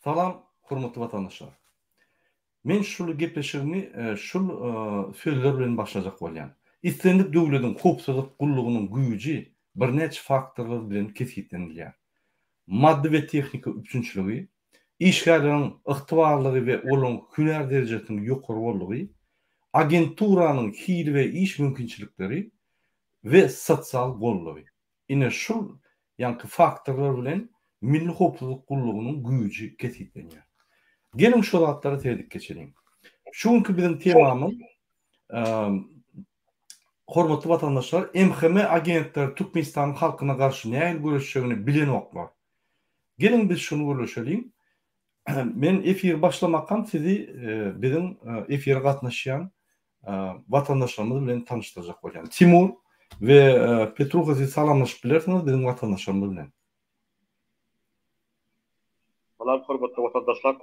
Salam hormatly watandaşlar. Men şul gepleşigimi şul sözler bilen başlajak bolýan. Islendik döwlediň howpsuzlyk gullugynyň güýji birnäçe faktorlar bilen kesgitlenilýär. Maddy we tehniki üpjünçiligi, işgärleriň ygtybarlygy we olaryň hünär derejesiniň ýokary boldugy, agenturanyň hili we iş mümkinçilikleri we sosial goldawy. Ine şul ýaňky faktorlar bilen Milli howpsuzlyk gullugynyň güýji kesgitlenýär. Geliň şu zatlara seredip geçeliň. Şu günki biziň temamyz hormatly watandaşlar MHM agentleri Türkmenistanyň halkyna garşy nähili göreşjegini bilenoklar. Geliň biz şuny gürleşeliň. Men efiri başlamakam sizi biziň efire gatnaşýan watandaşlarymyz bilen tanyşdyrjak bolýan. Timur we Petruha siz salamlaşyp bilersiňiz biziň watandaşlarymyz bilen. Salam hormatly watandaşlar.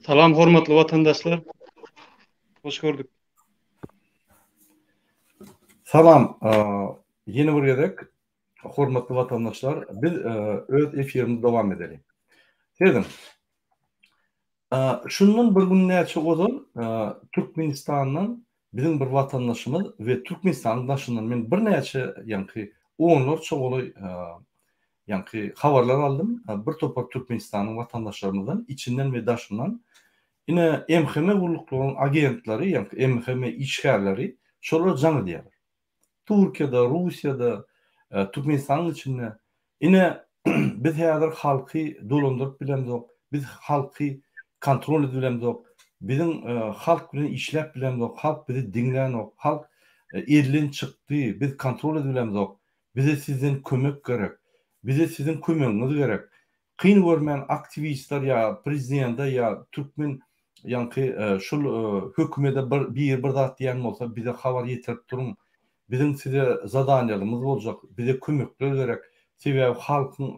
Salam hormatly watandaşlar. Hoş gördük. Salam. Ýene bir gezek hormatly watandaşlar biz öz efirimizi dowam edeliň. Sezin. Şundan bir gün näçe ozal Türkmenistandan biziň bir watandaşymyz we Türkmenistanyň daşyndan men birnäçe ýaňky onlarça golaý ýaňky habarlar aldym. Bir topar Türkmenistanyň watandaşlarymyzdan içinden we daşyndan ine MHM gulluklaryň agentleri ýaňky MHM işgärleri şolar jaň edýärler. Türkiýede, Russiýada, Türkmenistanyň içinde. Ine, biz häzir halky dolandyryp bilemzok, biz halky kontrol edip bilemzok, biziň halk bilen işläp bilemzok, halk bizi diňlänok, halk elden çykdy, biz kontrol edip bilemzok, bize sizden kömek gerek, bize siziň kömegiňiz gerek. Kyn görmän aktiwistler ýa prezidente ýa türkmen ýaňky şul hökümede bir biri bir zat diýen bolsa bize habar ýetirip duruň. Biziň size zadaniýalymyz boljak, bize kömekler gerek. Sebäbi halkyň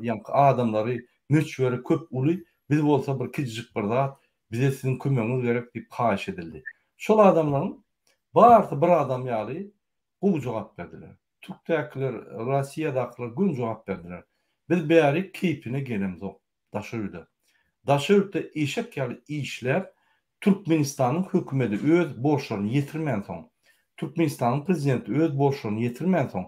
ýaňky adamlary möçberi köp uly, biz bolsa bir kiçijik bir zat, bize siziň kömegiňiz gerek diýip haýyş edildi. Şol adamlaryň barysy bir adam ýaly gowy jogap berdiler. Türkdäkiler, Rossiýadakylar göni jogap berdiler. Biz bärik keýpine gelemzok daşary ýurda. Daşary ýurtda eşek ýaly işläp, Türkmenistanyň hökümedi öz borçlaryny ýetirmänsoň, Türkmenistanyň prezidenti öz borçlaryny ýetirmänsoň,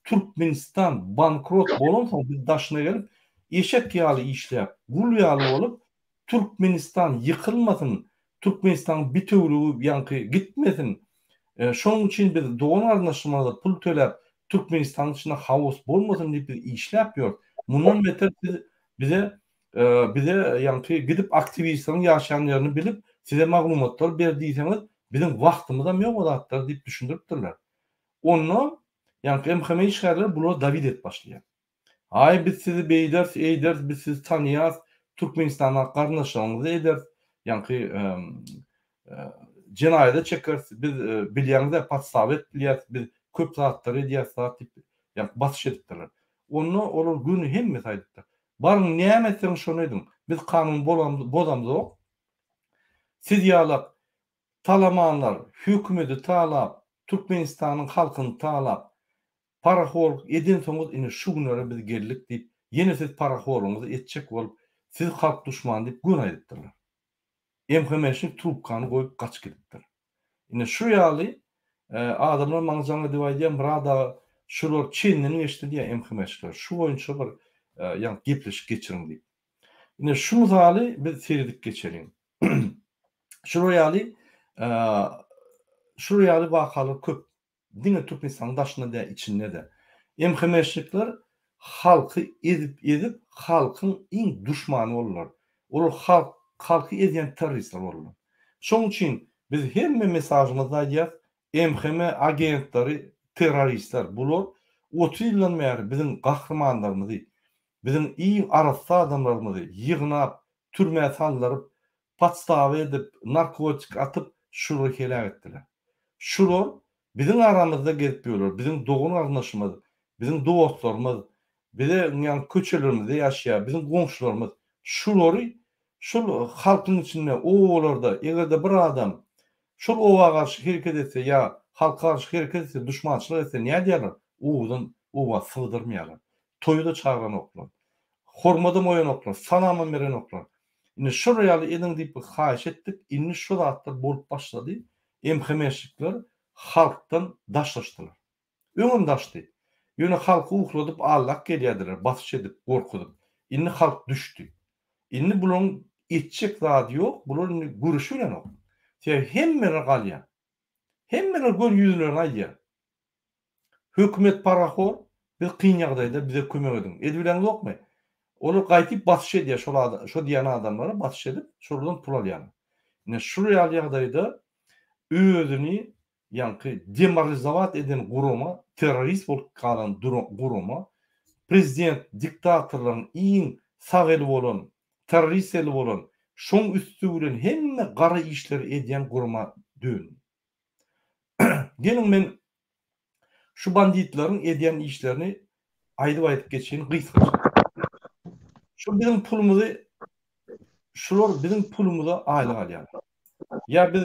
Türkmenistan bankrot bolansoň biz daşyna gelip eşek ýaly işläp, gul ýaly bolup, Türkmenistan ýykylmasyn, Türkmenistanyň bitewüligi ýaňky gitmesin. Şonuň üçin biz dogan-garyndaşlarymyza pul töläp, Türkmenistanyň içinde haos bolmasyn diýip biz işläp ýörüs. Mundan beter siz bize bize ýaňky gidip aktiwistleriň ýaşaýan ýerini bilip, size maglumatlar ber diýseňiz, biziň wagtymyzam ýok o zatlara diýip düşündiripdirler. Onda ýaňky MHM işgärleri bulara dawid edip başlaýar. Aý biz sizi beýderis eýderis biz sizi tanyýas Türkmenistandaky garyndaşlaryňyzy ederis ýaňky jenaýada çekeris biz bilýäňizä podstawa edip bilýäs biz köp zatlary edýäs zat diýip ýaňky basyş edipdirler. Onda olar göni hemmesi aýdypdyr. Baryň näme etseňiz şony ediň. Biz kanun bozamzok. Siz ýalak talamanlar hökümedi talap Türkmenistanyň halkyny talap Parahorluk edensoňyz ine şu günlere biz geldik diýip, ýene siz parahorlugyňyzy etjek bolup, siz halk duşmany diýip göni aýdypdyrlar. MHM-şnik trubkany goýup gaçyp gidipdir. Ine şu ýaly adamlar maňa jaň edip aýdýar, Myrat aga şular çenden geçdi diýýär MHM-şnikler, şu boýunça bir ýaňky gepleşik geçiriň diýip. Ine şu mysaly biz seredip geçeliň. Şular ýaly şular ýaly wakalar köp. Diňe Türkmenistanyň daşynda däl içinde-de. MHM-şnikler halky ezip-ezip halkyň iň duşmany boldular. Olar halk halky ezýän terroristler boldular. Şoň üçin biz hemme mesažymyzda aýdýas MHM agentleri terroristler bular 30 ýyldan bäri biziň gahrymanlarymyzy biziň iň arassa adamlarymyzy ýygnap türmä saldyryp podstawa edip, narkotik atyp şulary heläk etdiler. Şular biziň aramyzda gezip ýörler, biziň dogan-garyndaşymyz, biziň dostlarymyz, bize ýaňky köçelerimizde ýaşaýar, biziň goňşularymyz. Şulary şol halkyň içinde, obalarda eger-de bir adam şol oba garşy hereket etse ýa halka garşy hereket etse, duşmançylyk etse nädýärler? Obadan oba sygdyrmaýarlar. Toýa-da çagyranoklar. Hormadam goýanoklar, salamam berenoklar. Indi şol ýaly ediň diýip biz haýyş etdik. Indi şu zatlar bolup başlady. MHM-şikler halkdan daşlaşdylar. Öňem daşdy. Ýöne halky ukladyp allak gelýärdiler, basyş edip, gorkuzyp. Indi halk düşdi. Indi bularyň etjek zady ýok, bular indi göreşibilenok. Sebäbi hemmeler galýar. Hemmeler göni ýüzlerine aýdýar. Hökümet parahor, biz kyn ýagdaýda bize kömek ediň. Edibileňzokmy? Olar gaýtyp basyş edýär şol adam, şo diýen adamlara basyş edip, şolardan pul alýarlar. Ine şul ýaly ýagdaýda özüni ýaňky demoralizowat eden gurama, terrorist bolup galan gurama, prezident diktatorlaryň iň sag eli bolan, terrorist eli bolan, şoň üsti bilen hemme gara işleri edýän gurama döndi. Geliň men şu banditleriň edýän işlerini aýdyp-aýdyp geçeýin gysgaça. Şu biziň pulumyzy şular biziň pulumyza aýlyk alýarlar. Ýa biz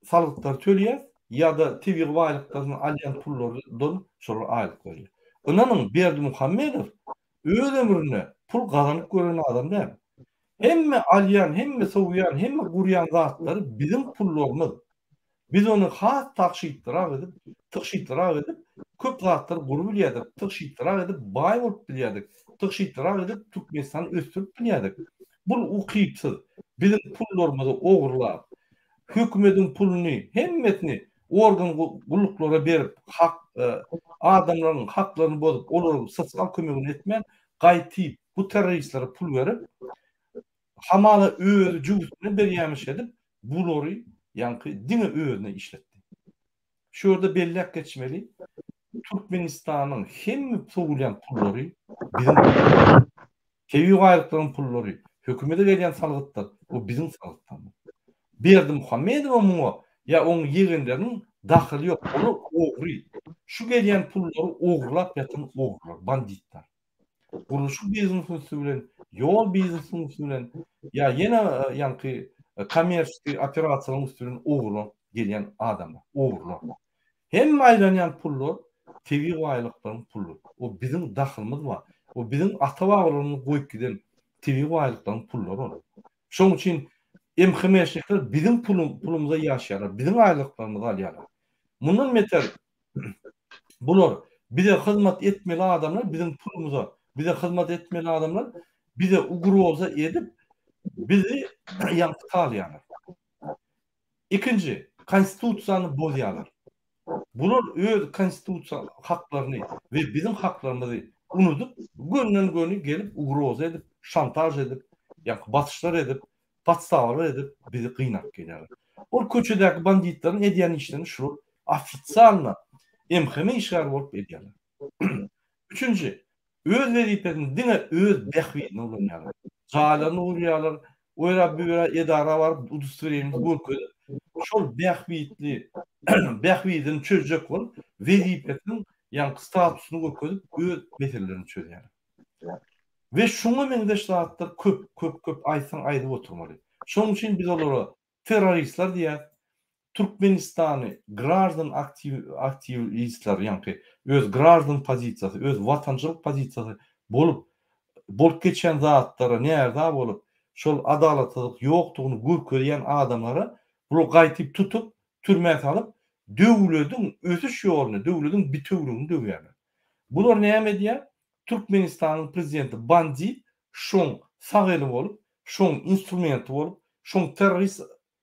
salgytlary töleýäs, ýa-da tebigy baýlyklardan alýan pullardan şolar aýlyk berýär. Ynanyň Berdimuhamedow öz ömründe pul gazanyp gören adam däl. Hemme alýan, hemme sowýan, hemme gurýan zatlary biziň pullarymyz. Biz ony has tagşytlyrak edip, tygşytlyrak edip, köp zatlar gurup bilýärdik, tygşytlyrak edip baý bolup bilýärdik, tygşytlyrak edip Türkmenistany ösdürip bilýärdik. Bul ukypsyz, biziň pullarymyzy ogurlap, hökümediň puluny hemmesini organ gulluklara berip, hak adamlaryň haklaryny bozup, olaryň sosial kömegini etmän, gaýtyp bu terroristlere pul berip, hamala özi jübüsine berýämiş edip, bulary ýaňky diňe özüne işletdi. Şu ýerde belläp geçmeli, Türkmenistanyň hemme sowulýan pullary biziň pullarymyz. Tebigy baýlyklaryň pullary, hökümete gelýän salgytlar, bu biziň salgytlarymyz. Berdimuhamedowa muňa ýa oň ýegenleriniň dahyly ýok, olar ogry. Şu gelýän pullary ogurlap ýatan ogrular, banditler. Gurluşyk biznesiniň üsti bilen, ýol biznesiniň üsti bilen ýa ýene ýaňky kommerçeskiý operasiýalaryň üsti bilen ogurlanyp gelýän adamlar, ogrular. Hemme aýlanýan pullar tebigy baýlyklaryň puly. O biziň dahylymyz bar. O biziň ata-babalarymyz goýup giden tebigy baýlyklaryň pullary ol. Şonuň üçin MHM-şnikler biziň pulumyza ýaşaýarlar, biziň aýlyklarymyzy alýarlar. Mundan beter Bular bize hyzmat etmeli adamlar biziň pulumyza bize hyzmat etmeli adamlar bize ugroza edip bizi ýaňky salýarlar. Ikinji, konstitusiýany bozýarlar. Bular öz konstitusiýa haklaryny we biziň haklarymyzy unudyp, gönden-göni gelip ugroza edip, şantaž edip, ýaňky basyşlar edip, podstawalar edip bizi gynap gelýärler. Ol köçedäki banditleriň edýän işlerini şular ofisialno MHM işgäri bolup edýärler. Üçünji, öz wezipesini diňe öz bähbidine ulanýarlar. Jaýlaryny gurýarlar, o ýere bu ýere edara baryp udostowreniýesini görkezip, şol bähbitli bähbidini çözjek bolup wezipesiniň ýaňky statusyny görkezip öz meselelerini çözýärler. We şuňa meňzeş zatlar köp, köp, köp aýtsaň aýdyp oturmaly. Şonuň üçin biz olara terroristler diýýäs. Türkmenistany graždan aktiw aktiwistler ýaňky öz graždan pozisiýasy, öz watançylyk pozisiýasy bolup bolup geçýän zatlara närza bolup, şol adalatsyzlyk ýokdugyny görkezýän adamlara bular gaýtyp tutup türmä salyp döwlediň ösüş ýoluny, döwlediň bitewligini döwýärler. Bular näme edýär? Türkmenistanyň prezidenti bandit şoň sag eli bolup, şoň instrumenti bolup, şoň terrorist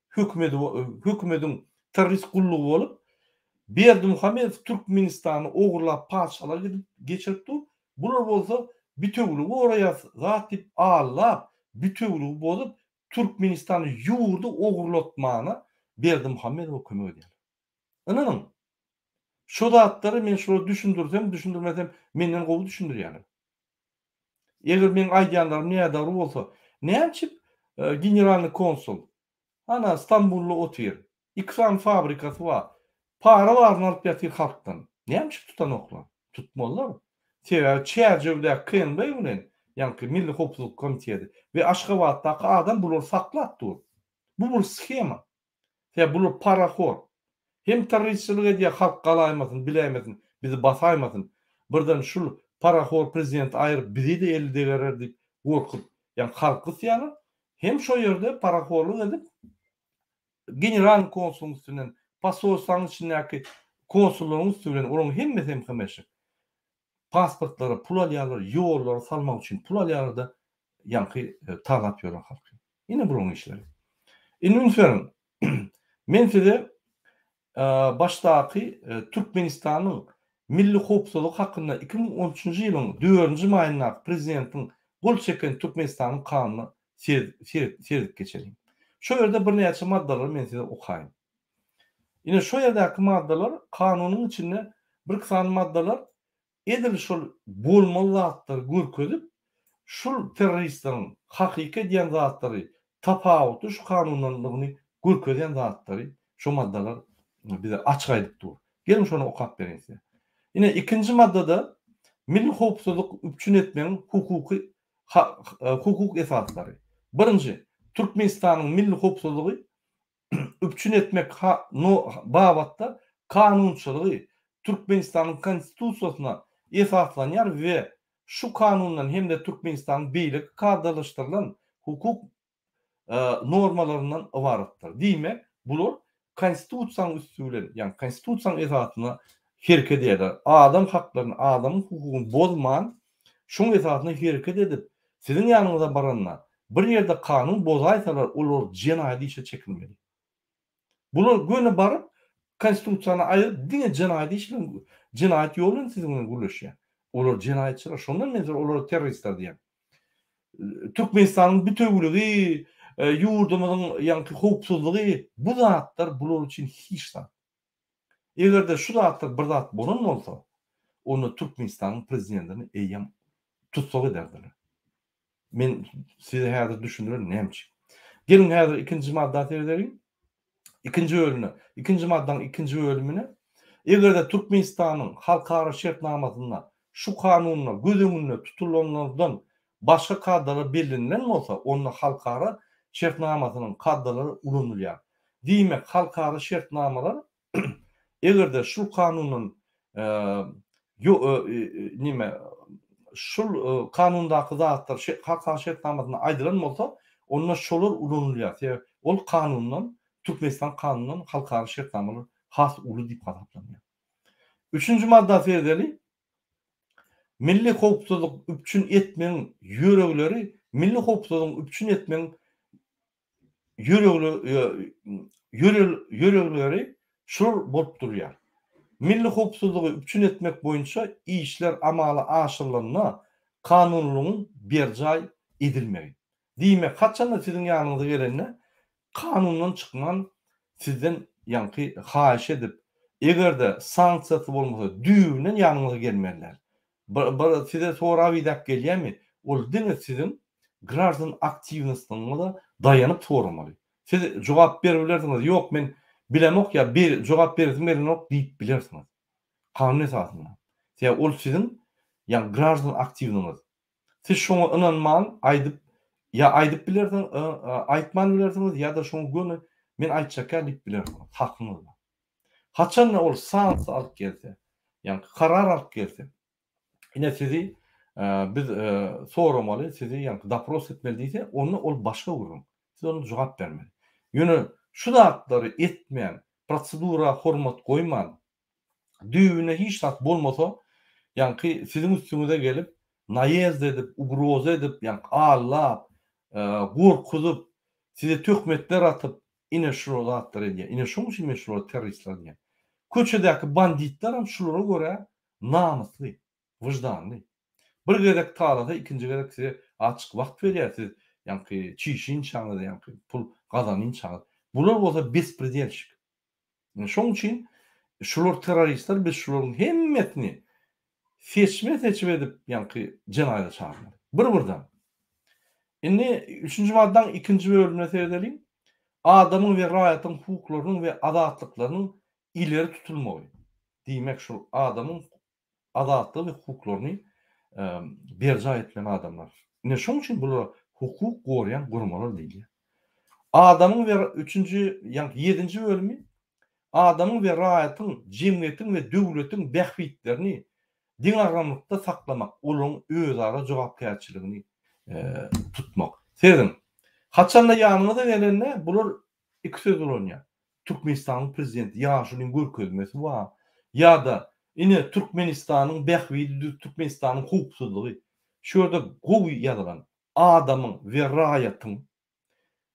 hökümedi hökümediň terrorist gullugy bolup, Berdimuhamedow Türkmenistany ogurlap patyşalyga gidip geçirip dur, bular bolsa bitewiligi goraýas zat diýip aldap, bitewiligi bozup Türkmenistany ýurdy ogurlatmana Berdimuhamedowa kömek edýärler. Ynanyň. Şo zatlary men şulara düşündirsem, düşündirmesem menden gowy düşündirýärler. Eger meň aýdýanlarym nädogry bolsa, näme üçin generalnyý konsul ana Stambulda otyr, iki sany fabrikasy bar, para baryny alyp ýatyr halkdan. Näme üçin tutanoklar? Tutmalylar. Sebäbi Çärjewdäki KNB bilen, ýaňky Milli howpsuzlyk komiteti we Aşgabatdaky adam bulary saklap dur. Bu bir shema. Sebäbi bular parahor. Hem terroristçilik edýär halk galaýmasyn, biläýmesin, bizi basaýmasyn. Birden şul parahor prezidenti aýyryp bizi-de eli degerer diýip. Gorkup, ýagny halk gysýarlar, hem şo ýerde parahorlyk edip, generalnyý konsulyň üstünden, posolstwanyň içindäki konsullaryň üsti bilen, olaryň hemmesi hem HMŞ. Pasportlara pul alýarlar, ýollary salmak üçin pul alýarlar-da, ýaňky talap ýören halky. Ine bularyň işleri. Indi üns beriň. Men size başdaky Türkmenistanyň Milli howpsuzlygy hakynda 2013-nji ýylyň dördünji maýyndaky prezidentiň gol çeken Türkmenistanyň kanunyna seredip geçeliň. Şo ýerde birnäçe maddalary men size okaýyn. Ine şo ýerdäki maddalar kanunyň içinde birki sany maddalar edil şol bolmaly zatlary görkezip, şul terroristleriň hakyky edýän zatlary tapawutly şu kanundanlygyny görkezýän zatlary şo maddalar bize açyk aýdyp dur. Geliň şony okap bereýin size. Ine ikinji maddada milli howpsuzlyk üpjün etmegiň hukuky hukuk esaslary. Birinji, Türkmenistanyň milli howpsuzlygy üpjün etmek babatda kanunçylygy Türkmenistanyň Konstitusiýasyna esaslanýar we şu Kanundan hem-de Türkmenistanyň beýleki kadalaşdyrylan hukuk normalaryndan ybaratdyr. Diýmek, bular Konstitusiýanyň üsti bilen, ýagny Konstitusiýanyň esasynda hereket edýärler. Adam haklaryny, adamyň hukugyny bozman, şoň esasynda hereket edip, siziň ýanyňyza baranda, bir ýerde kanun bozaýsalar, olar jenaýat işe çekilmeli. Bular göni baryp, Konstitusiýany aýryp, diňe jenaýat iş bilen, jenaýat ýoly bilen siziň bilen gürleşýär. Olar jenaýatçylar. Şondan men size olara terroristler diýýän. Türkmenistanyň bütewiligi, ýurdumyzyň ýaňky howpsuzlygy, bu zatlar bular üçin hiç zat. Eger-de şu zatlar bir zat bolan bolsa, onda Türkmenistanyň prezidentini eýýäm tussag ederdiler. Men size häzir düşündirerin näme üçin. Geliň häzir ikinji madda seredeliň. Ikinji bölüme, ikinji maddaň ikinji bölümine eger-de Türkmenistanyň halkara şertnamasynda şu kanunda göz öňünde tutulanlardan başga kadalar bellenilen bolsa, onda halkara şertnamasynyň kadalary ulanylýar. Diýmek, halkara şertnamalar eger-de şul kanundan nime şul kanundaky zatlar halkara şertnamasynda aýdylan bolsa, onda şolar ulanylýar. Sebäbi ol kanundan, Türkmenistan kanunyndan halkara şertnamalar has uly diýip hasaplanýar. Üçünji madda seredeli. Milli howpsuzlyk üpjün etmegiň ýöregleri milli howpsuzlygyň üpjün etmegiň ýörelgeleri şular bolup durýar. Milli howpsuzlygy üpjün etmek boýunça işler amala aşyrylanda kanunylygyň berjaý edilmegi. Diýmek, haçanda siziň ýanyňyza gelende kanundan çykman sizden ýaňky haýyş edip, eger-de sanksiýasy bolmasa düýbünden ýanyňyza gelmeli däl. Bir size sorap-idäp gelýärmi, ol diňe siziň graždan aktiwnostyňyza daýanyp soramaly. Siz jogap berip bilersiňiz, ýok men bilemok ýa jogap beresim gelenok diýip bilersiňiz. Kanun esasynda. Sebäbi ol siziň ýa graždan aktiwnyňyz. Siz şoňa ynanman aýdyp ýa aýdyp bilersiňiz, aýtman bilersiňiz ýa-da şoňa göni men aýtjakýa diýip bilersiňiz. Hakyňyz bar. Haçanda ol sanksiýa alyp gelse, ýagny karar alyp gelse, ine sizi biz soramaly, sizi ýagny dopros etmeli diýse, onda ol başga gürrüň. Siz onda jogap bermeli. Ýöne şu zatlary etmän, prosedura hormat goýman, düýbünde hiç zat bolmasa, ýaňky siziň üstüňize gelip, naýezd edip, ugroza edip, ýaňky aldap, gorkuzyp, size töhmetler atyp, ine şu zatlary edýär. Ine şoň üçin men şulara terroristler diýýän. Köçedäki banditler hem şulara görä namysly, wyždanly. Bir gezek talasa ikinji gezek size azjyk wagt berýär siz ýaňky çişinçaňyz ýaňky pul gazanynçaňyz. Bular bolsa bespredelşik. Şoň üçin şular terroristler biz şularyň hemmesini seçme seçip edip ýaňky jenaýata çagyrmaly. Bir birden. Indi üçünji maddaň ikinji bölümine seredeliň. Adamyň we raýatyň hukuklarynyň we azatlyklarynyň ileri tutulmagy. Diýmek şul adamyň azatlygy we hukuklaryny berjaý etmeli adamlar. Ine şoň üçin bulara hukuk goraýan guramalar diýilýär. Adamyň we üçünji, ýagny ýedinji bölümi adamyň we raýatyň, jemgyýetiň we döwletiň bähbitlerini deňagramlykda saklamak, olaryň özara jogapkärçiligini. tutmak. Serediň, haçanda ýanyňyza gelende bular iki söz ulanýar. Türkmenistanyň prezidenti ýaşulyň görkezmesi bar ýa-da ine Türkmenistanyň bähbidi Türkmenistanyň howpsuzlygy. Şu ýerde gowy ýazylan adamyň we raýatyň,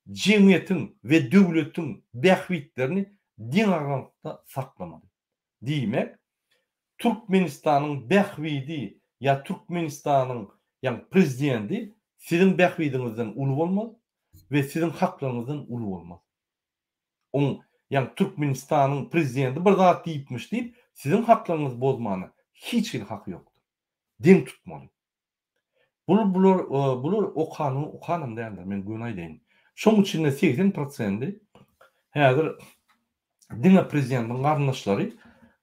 jemgyýetiň we döwletiň bähbitlerini deňagramlykda saklamaly. Diýmek, Türkmenistanyň bähbidi ýa Türkmenistanyň ýa prezidenti siziň bähbidiňizden uly bolmaz we siziň haklaryňyzdan uly bolmaz. Oň ýa Türkmenistanyň prezidenti bir zat diýipmiş diýip siziň haklaryňyzy bozmana hiç hili haky ýokdur. Deň tutmaly. Bul bular bular okanyny okanam däldir men göni aýdaýyn. Şoň içinde 80 prosendi häzir diňe prezidentiň garyndaşlary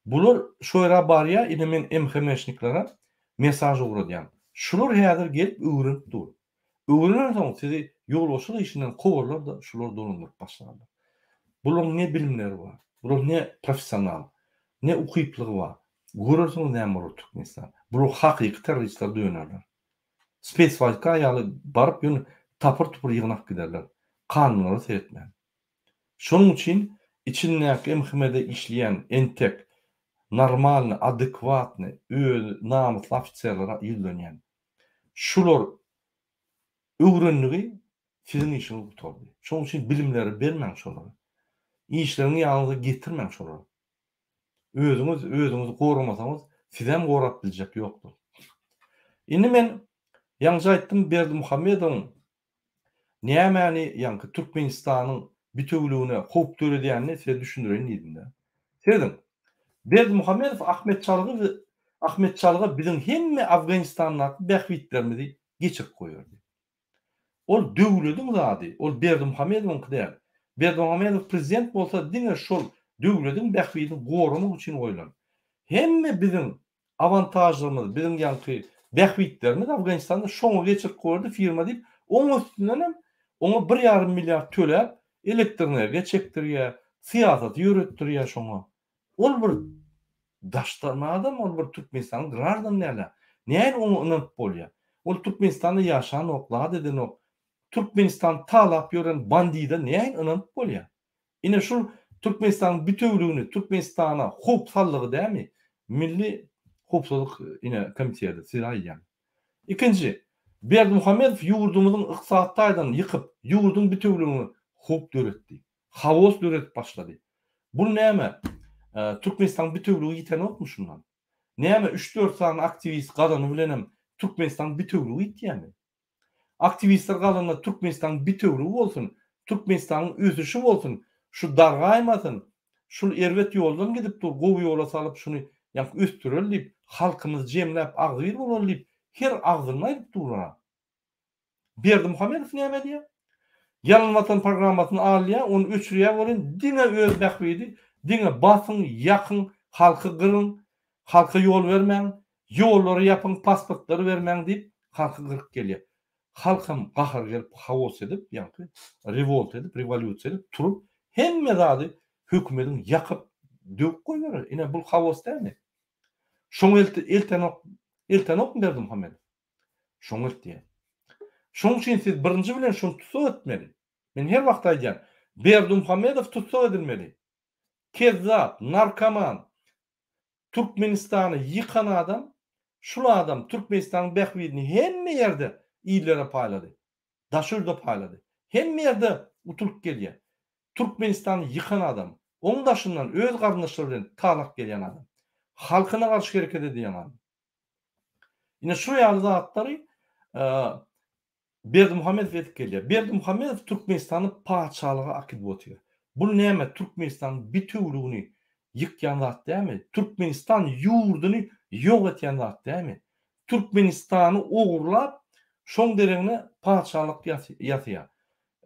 bular şo ýere barýa ine men MHM-şniklere mesaj ugradýan. Şular häzir gelip öwrenip dur. Öwrenensoň sizi ýolbaşçylyk işinden kowarlar-da şular dolandyryp başlarlar. Bularyň ne bilimleri bar, bular ne professional, ne ukyplygy bar. Görersiňiz näme bolar Türkmenistan. Bular hakyky terroristler dönerler. Speswojka ýaly baryp ýöne tapyr-tupur ýygnap giderler. Kanunlara seretmän. Şonuň üçin içindäki MHM-de işleýän entek normalny, adekwatny, özi namysly ofiserlere ýüzlenýän. Şular öwrendigi siziň işiňiz gutardy. Şonuň üçin bilimleri bermäň şolara. Işleriňi ýanyňyza getirmäň şolara. Özüňiz özüňizi goramasaňyz sizem gorap biljek ýokdur. Indi men ýaňja aýtdym Berdimuhamedowyň nämäni ýaňky Türkmenistanyň bitewüligine howp döredýänini size düşündireýin diýdim-de. Serediň. Berdimuhamedow Ahmet Çalgy Ahmet Çalga biziň hemme Afganistandaky bähbitlerimizi geçirip goýberdi. Ol döwlediň zady, ol Berdimuhamedowyňky däl. Berdimuhamedow prezident bolsa diňe şol döwlediň bähbidini goramak üçin goýlan. Hemme biziň awantažlarymyz, biziň ýaňky bähbitlerimiz Afganistanda şoňa geçirip goýardy firma diýip, oň üstündenem oňa bir ýarym milliard töläp elektrenergiýa çekdirýär, syýasaty ýöretdirýär şoňa. Ol bir daşdan adam, ol bir Türkmenistanyň graždany däl-ä. Nähili oňa ynanyp bolýar? Ol Türkmenistanda ýaşanok, zat edenok. Türkmenistany talap ýören bandida nähili ynanyp bolýar? Ine şul Türkmenistanyň bitewüligini, Türkmenistana howp saldygy dälmi? Milli howpsuzlyk ine komiteti size aýdýan. Ikinji, Berdimuhamedow ýurdumyzyň ykdysady taýdan ýykyp, ýurduň bitewüligine howp döretdi. Haos döredip başlady. Bul näme? Türkmenistanyň bitewüligi ýitenokmy şundan? Näme üç-dört sany aktiwist gazany bilenem Türkmenistanyň bitewüligi ýitýärmi? Aktiwistler galanda Türkmenistanyň bitewüligi bolsun, Türkmenistanyň ösüşi bolsun, şu dargaýmasyn, şul erbet ýoldan gidip dur, gowy ýola salyp şuny ýaňky ösdüreli diýip, halkymyzy jemläp agzybir bolaly diýip her agzynda aýdyp durlar-a. Berdimuhamedow näme edýär? Ýalyn watan programmasyny alýar, ony öçürýär welin diňe öz bähbidi, diňe basyň, ýakyň, halky gyryň, halka ýol bermäň, ýollary ýapyň, pasportlary bermäň diýip, halky gyryp gelýär. Halkam gahary gelip haos edip, ýaňky rewolt edip, rewolýusiýa edip turup, hemme zady hökümediň ýakyp, döwüp goýberer. Ine bul haos dälmi? Şoňa eltenok, eltenokmy Berdimuhamedow? Şoňa eltýär. Şoň üçin siz birinji bilen şuny tussag etmeli. Men her wagt aýdýan, Berdimuhamedow tussag edilmeli. Kezzap, narkoman, Türkmenistany ýykan adam, şul adam Türkmenistanyň bähbidini hemme ýerde illere paýlady. Daşy ýurda paýlady. Hemme ýerde utulyp gelýär. Türkmenistany ýykan adam, oň daşyndan öz garyndaşlary bilen talap gelýän adam. Halkyna garşy hereket edýän adam. Ine şu ýaly zatlary Berdimuhamedow edip gelýär. Berdimuhamedow Türkmenistany patyşalyga akidip otyr. Bul näme Türkmenistanyň bitewüligini ýykýan zat dälmi? Türkmenistan ýurduny ýok etýän zat dälmi? Türkmenistany ogurlap, şoň deregine patyşalyk ýasaýar.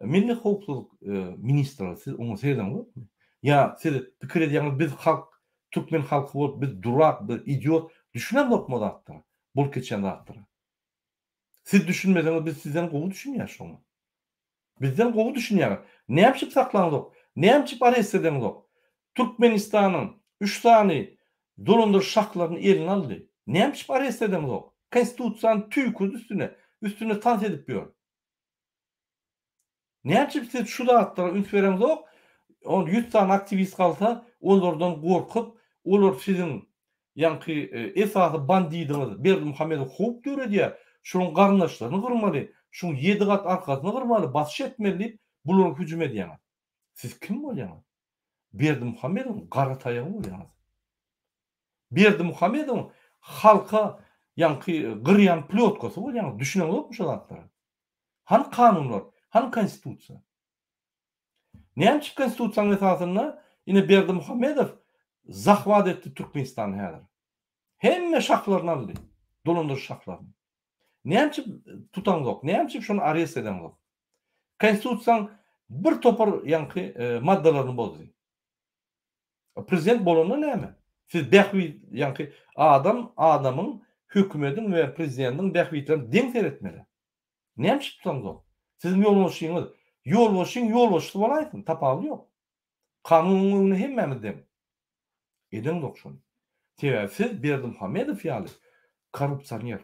Milli howpsuzlyk ministrligi siz oňa seredeňizokmy? Ýa siz pikir edýäňiz biz halk türkmen halky bolup biz durak biz idiot düşünemzokmy o zatlara bolup geçýän zatlara? Siz düşünmeseňiz biz sizden gowy düşünýäs şoňa. Bizden gowy düşünýäňiz. Nämçip saklaňzok? Nämçip arest edeňzok? Türkmenistanyň üç sany dolandyryş şahlaryny eline aldy. Nämçip arest edeňzok? Konstitusiýany tüýkürdi üstüne. üstünde tans edip ýör. Näme üçin siz şu zatlara üns bereňzok? Ol 100 sany aktiwist galsa, olardan gorkup, olar siziň ýaňky esasy bandidiňiz Berdimuhamedowy howp döredýär, şonuň garyndaşlaryny gyrmaly, şuň ýedi gat arkasyny gyrmaly, basyş etmeli diýip, bulara hüjüm edýäňiz. Siz kim bolýaňyz? Berdimuhamedowyň gara taýagy bolýaňyz. Berdimuhamedowyň halka ýaňky gyrýan plýotkasy bolýaňyz. Düşüneňizokmy şu zatlara? Hany kanunlar? Hany konstitusiýa? Näme üçin konstitusiýanyň esasynda ine Berdimuhamedow zahwat etdi Türkmenistany häzir. Hemme şahlaryny aldy. Dolandyryş şahlaryny. Näme üçin tutaňzok? Näme üçin şony arest edeňzok? Konstitusiýanyň bir topar ýaňky maddalaryny bozdy. Prezident bolanda näme? Siz bähbit ýaňky adam adamyň hökümediň we prezidentiň bähbitlerine deň seretmeli. Näme üçin tutaňzok? Siziň ýolbaşçyňyz ýolbaşçyň ýolbaşçysy bolaýsyn, tapawudy ýok. Kanunyň öňünde hemmämiz deň. Edeňzok şony. Sebäbi siz Berdimuhamedow ýaly korrupsioner,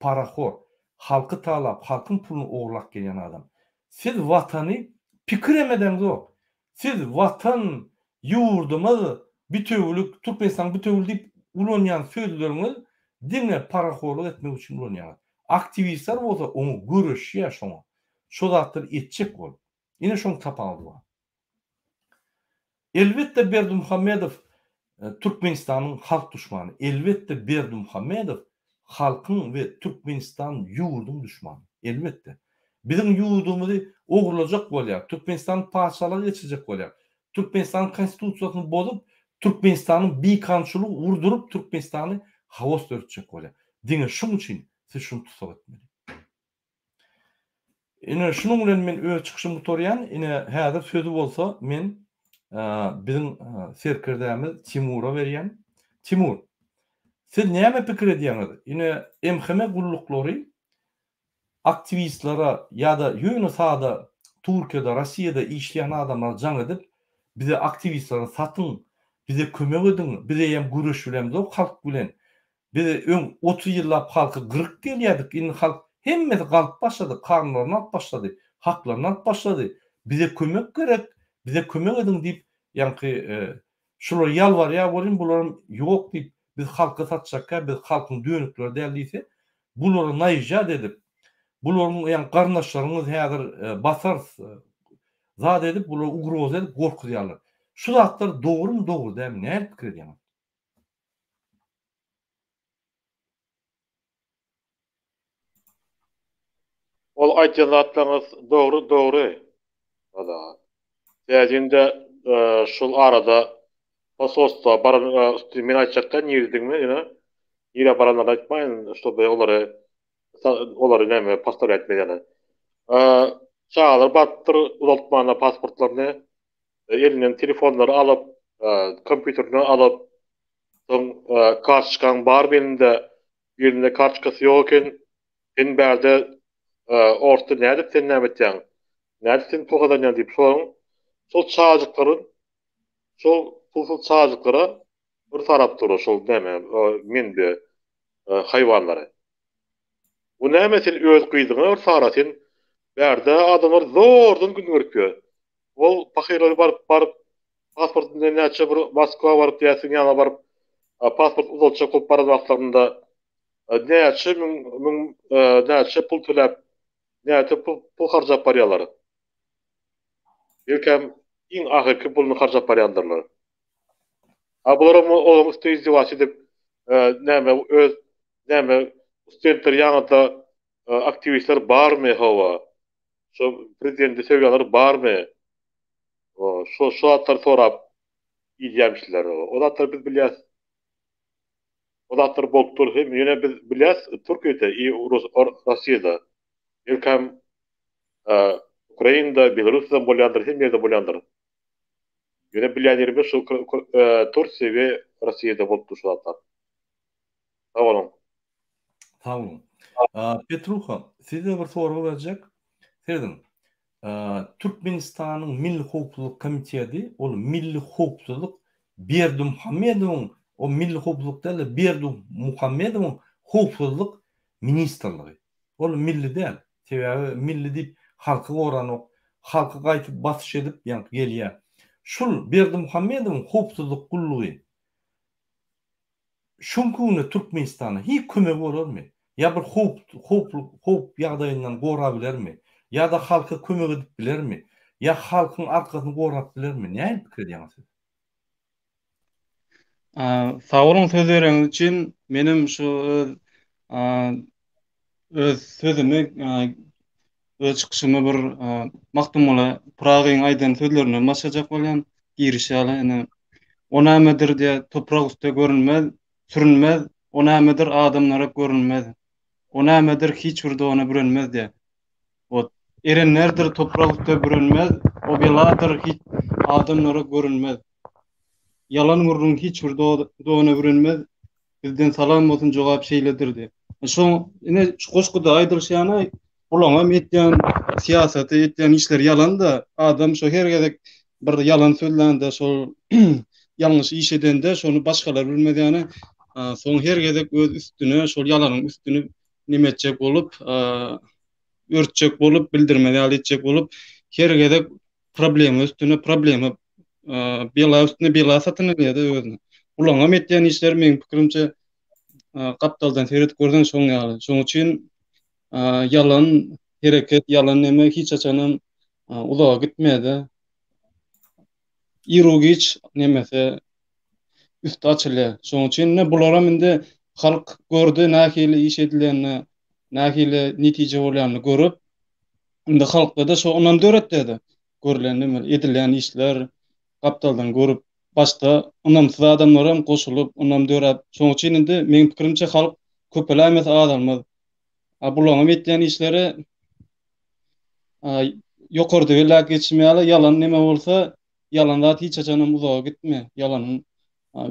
parahor, halky talap, halkyň puluny ogurlap gelýän adam. Siz watany pikirem edeňzok. Siz watan, ýurdumyz, bitewülik, Türkmenistan bitewülik diýip ulanýan sözleriňiz diňe parahorlyk etmek üçin ulanýaňyz. Aktiwistler bolsa oňa göreşýär şoňa. Şo zatlary etjek bolup. Ine şoň tapawudy bar. Elbetde Berdimuhamedow Türkmenistanyň halk duşmany. Elbetde Berdimuhamedow halkyň we Türkmenistan ýurduň duşmany. Elbetde. Biziň ýurdumyzy ogurlajak bolýar. Türkmenistany patyşalyga geçirjek bolýar. Türkmenistanyň konstitusiýasyny bozup, Türkmenistanyň bikanunçylyk urduryp Türkmenistany haos döretjek bolýar. Diňe şuň üçin siz şuny tussag etmeli. Ine, şunuň bilen men öz çykyşymy gutarýan. Ine, häzir sözi bolsa men biziň serkerdämiz Timura berýän. Timur, siz näme pikir edýäňiz? Ine, MHM gulluklary aktiwistlere ýa-da ýöne sada Türkiýede, Rossiýada işleýän adamlara jaň edip, bize aktiwistleri satyň, bize kömek ediň, biz eýýäm göreş bilemzok halk bilen, Biz öň 30 ýyllap halky gyryp gelýärdik, indi halk hemmesi galyp başlady, kanunlaryny alyp başlady, haklaryny alyp başlady. Bize kömek gerek, bize kömek ediň diýip, ýaňky şular ýalbarýar welin bularam ýok diýip, biz halky satjakka, biz halkyň dönükleri däl diýse, bulara naýžat edip, bularyň ýaňky garyndaşlaryňyz häzir basarys, zat edip, bulary ugroza edip gorkuzýarlar. Şu zatlar dogrumy, dogry dälmi, nähili pikir edýäňiz? Ol aýtýan zatlaryňyz dogry dogry. Ada. Täjinde şol arada posolstwa baran üsti men aýtjakda nirdigimi ýöne nirä baranlaryny aýtmaýyn ştoby olary olary näme postavlýat etmez ýaly. Çagalar barypdyr uzaltmana pasportlaryny elinden telefonlary alyp, kompýuterini alyp, soň kartoçkaň bar elinde, birinde kartoçkasy ýok eken, sen bärde orsda nädip sen näme etýäň, nädip sen pul gazanýaň diýip, şolaryň şol çagajyklaryň şol pulsuz çagajyklara bir sarap dur şol näme mende haýwanlary. Bu näme sen öz gyzyňa bir sara sen bärde adamlar zordan gün görüp ýör. Ol pahyrlary baryp baryp pasport bilen näçe bir Moskwa baryp ýa siziň ýanyňa baryp pasport uzaltjak bolup baran wagtlarynda näçe müň müň näçe pul töläp näçe pul pul harjap barýarlar. Belkäm iň ahyrky puluny harjap barýandyrlar. A bularam olaryň üstüne izdiwaç edip näme öz näme studentler ýaňyda aktiwistler barmy hawa Şo prezidenti sögýänler barmy? O şo şo zatlary sorap iýýämişler. O zatlary biz bilýäs. O zatlar bolup dur. Hem ýöne biz bilýäs Türkiýede i Russiýada. Belkäm Ukrainada, Belarusda bolýandyr, hemme ýerde bolýandyr. Ýöne bilýän ýerimiz şu Türkiýe we Russiýada bolup dur şu zatlar. Sag boluň. Sag boluň. Petruha, size bir sorag berjek. Serediň. Türkmenistanyň Milli howpsuzlyk komiteti, ol Milli howpsuzlyk Berdimuhamedowyň, o Milli howpsuzlyk däl-de Berdimuhamedowyň howpsuzlyk ministrligi. Ol milli däl. Sebäbi milli diýip halky goranok. Halky gaýtyp basyş edip ýaňky gelýär. Şul Berdimuhamedowyň howpsuzlyk gullugy şuňky günde Türkmenistana hiç kömegi bolarmy? Ýa bir howp howply howp ýagdaýyndan gorabilermi? Ýa-da halka kömek edip bilermi? Ýa halkyň arkasyny gorap bilermi? Nähili pikir edýäňiz siz? Sag boluň söz bereniňiz üçin. Menem şu öz öz sözümi öz çykyşymy bir Magtymguly Pyragyň aýdan sözlerinden başlajak bolýan. Giriş ýaly ine. O nämedir diýä toprak üste görünmez, sürünmez, o nämedir adamlara görünmez. O nämedir hiç bir dona bürenmez diýä. Ot. Erenlerdir toprak üste bürenmez, o beladyr hiç adamlara görünmez. Ýalan gürrüň hiç bir dona bürenmez, bizden salam bolsun jogap şeýledir diýip. Şo ine şu goşguda aýdylyşy ýaly bulaňam etýän syýasaty, etýän işleri ýalan-da, adam şo her gezek bir ýalan sözlände, şol ýalňyş iş edende şony başgalar bilmez ýaly, soň her gezek öz üstüne şol ýalanyň üstüni neme etjek bolup, örtjek bolup, bildirmez ýaly etjek bolup, her gezek problema üstüne problema, bela üstüne bela satyn alýar-da özüne. Bulaňam etýän işleri meň pikirimçe gapdaldan seredip görseň şoň ýaly. Şoň üçin ýalan hereket, ýalan neme hiç haçanam uzaga gitmeýär-de. Iru-giç nemesi üsti açylýar. Şoň üçin ine bularam indi halk gördi nähili iş edilýänini, nähili netije bolýanyny görüp, indi halkda-da şo ynam döretdi-de. Görlen neme edilýän işler gapdaldan görüp, başda ynamsyz adamlaram goşulyp, ynam döräp, şoň üçin indi meň pikirimçe halk köpeläýmese azalmaz. A bulaňam etýän işleri ýokarda belläp geçişim ýaly ýalan neme bolsa Ýalan zat hiç haçanam uzaga gitmeýär. Ýalanyň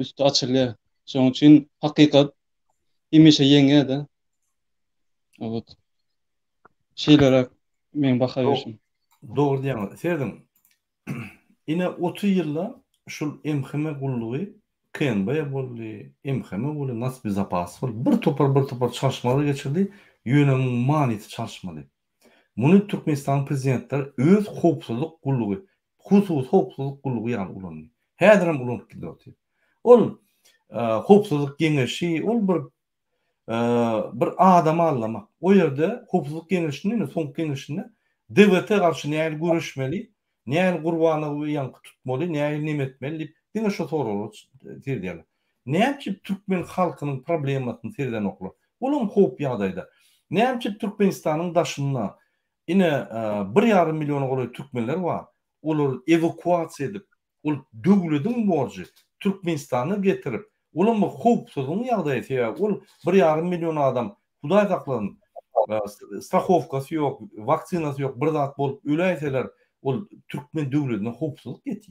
üsti açylýar. Şonuň üçin hakykat hemişe ýeňýär-de. Evet. Şeýleräk meň baha berşim. Dogry diýýäňiz. Serediň. Ine 30 ýylda şul MHM gullugy KNB boldy, MHM boldy, Nacbezopasnost boldy. Bir topar bir topar çalyşmalar geçirdi, ýöne muň manysy çalyşmady. Muny Türkmenistanyň prezidentleri öz howpsuzlyk gullugy, hususy howpsuzlyk gullugy ýaly ulandy. Häzirem ulanyp gidip otyr. Ol howpsuzlyk geňeşi, ol bir bir adamy aldamak. O ýerde howpsuzlyk geňeşinde, ine soňky geňeşinde DWT garşy nähili göreşmeli, nähili Gurbanowy ýaňky tutmaly, nähili neme etmeli diýip, diňe şo soraglara seredýärler. Näme üçin türkmen halkynyň problemasyny seredenoklar? Olam howp ýagdaýda. Näme üçin Türkmenistanyň daşynda ine bir ýarym milliona golaý türkmenler bar, olary ewakuasiýa edip, ol döwlediň borjy Türkmenistana getirip, olam bir howpsuzlygyň ýagdaýy sebäbi ol bir ýarym million adam Hudaý saklasyn strahowkasy ýok, waksinasy ýok bir zat bolup öläýseler ol türkmen döwledine howpsuzlyk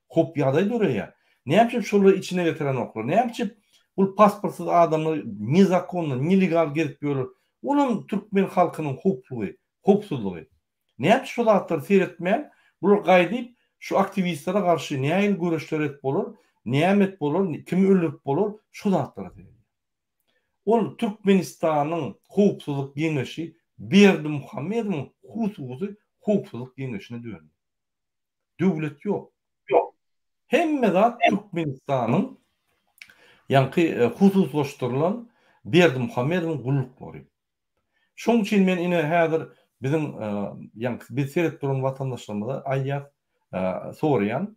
howp ýagdaý döreýär. Näme üçin şolary içine getirenoklar? Näme üçin bul pasportsyz adamlar nezakonno, nelegal gezip ýörler? Olam türkmen halkynyň howplugy, howpsuzlygy. Näme üçin şo zatlary seretmän, bular gaýdyp şu aktiwistlere garşy nähili göreşler edip bolar, näme edip bolar, kimi öldürip bolar, şo zatlara seredýär. Ol Türkmenistanyň Howpsuzlyk geňeşi Berdimuhamedowyň hususy howpsuzlyk geňeşine döndi. Döwlet ýok. Hemme zat Türkmenistanyň ýaňky hususlaşdyrylan Berdimuhamedowyň gulluklary. Şoň üçin men ine häzir biziň ýaňky biz seredip duran watandaşlarymyza aýdýas, soraýan.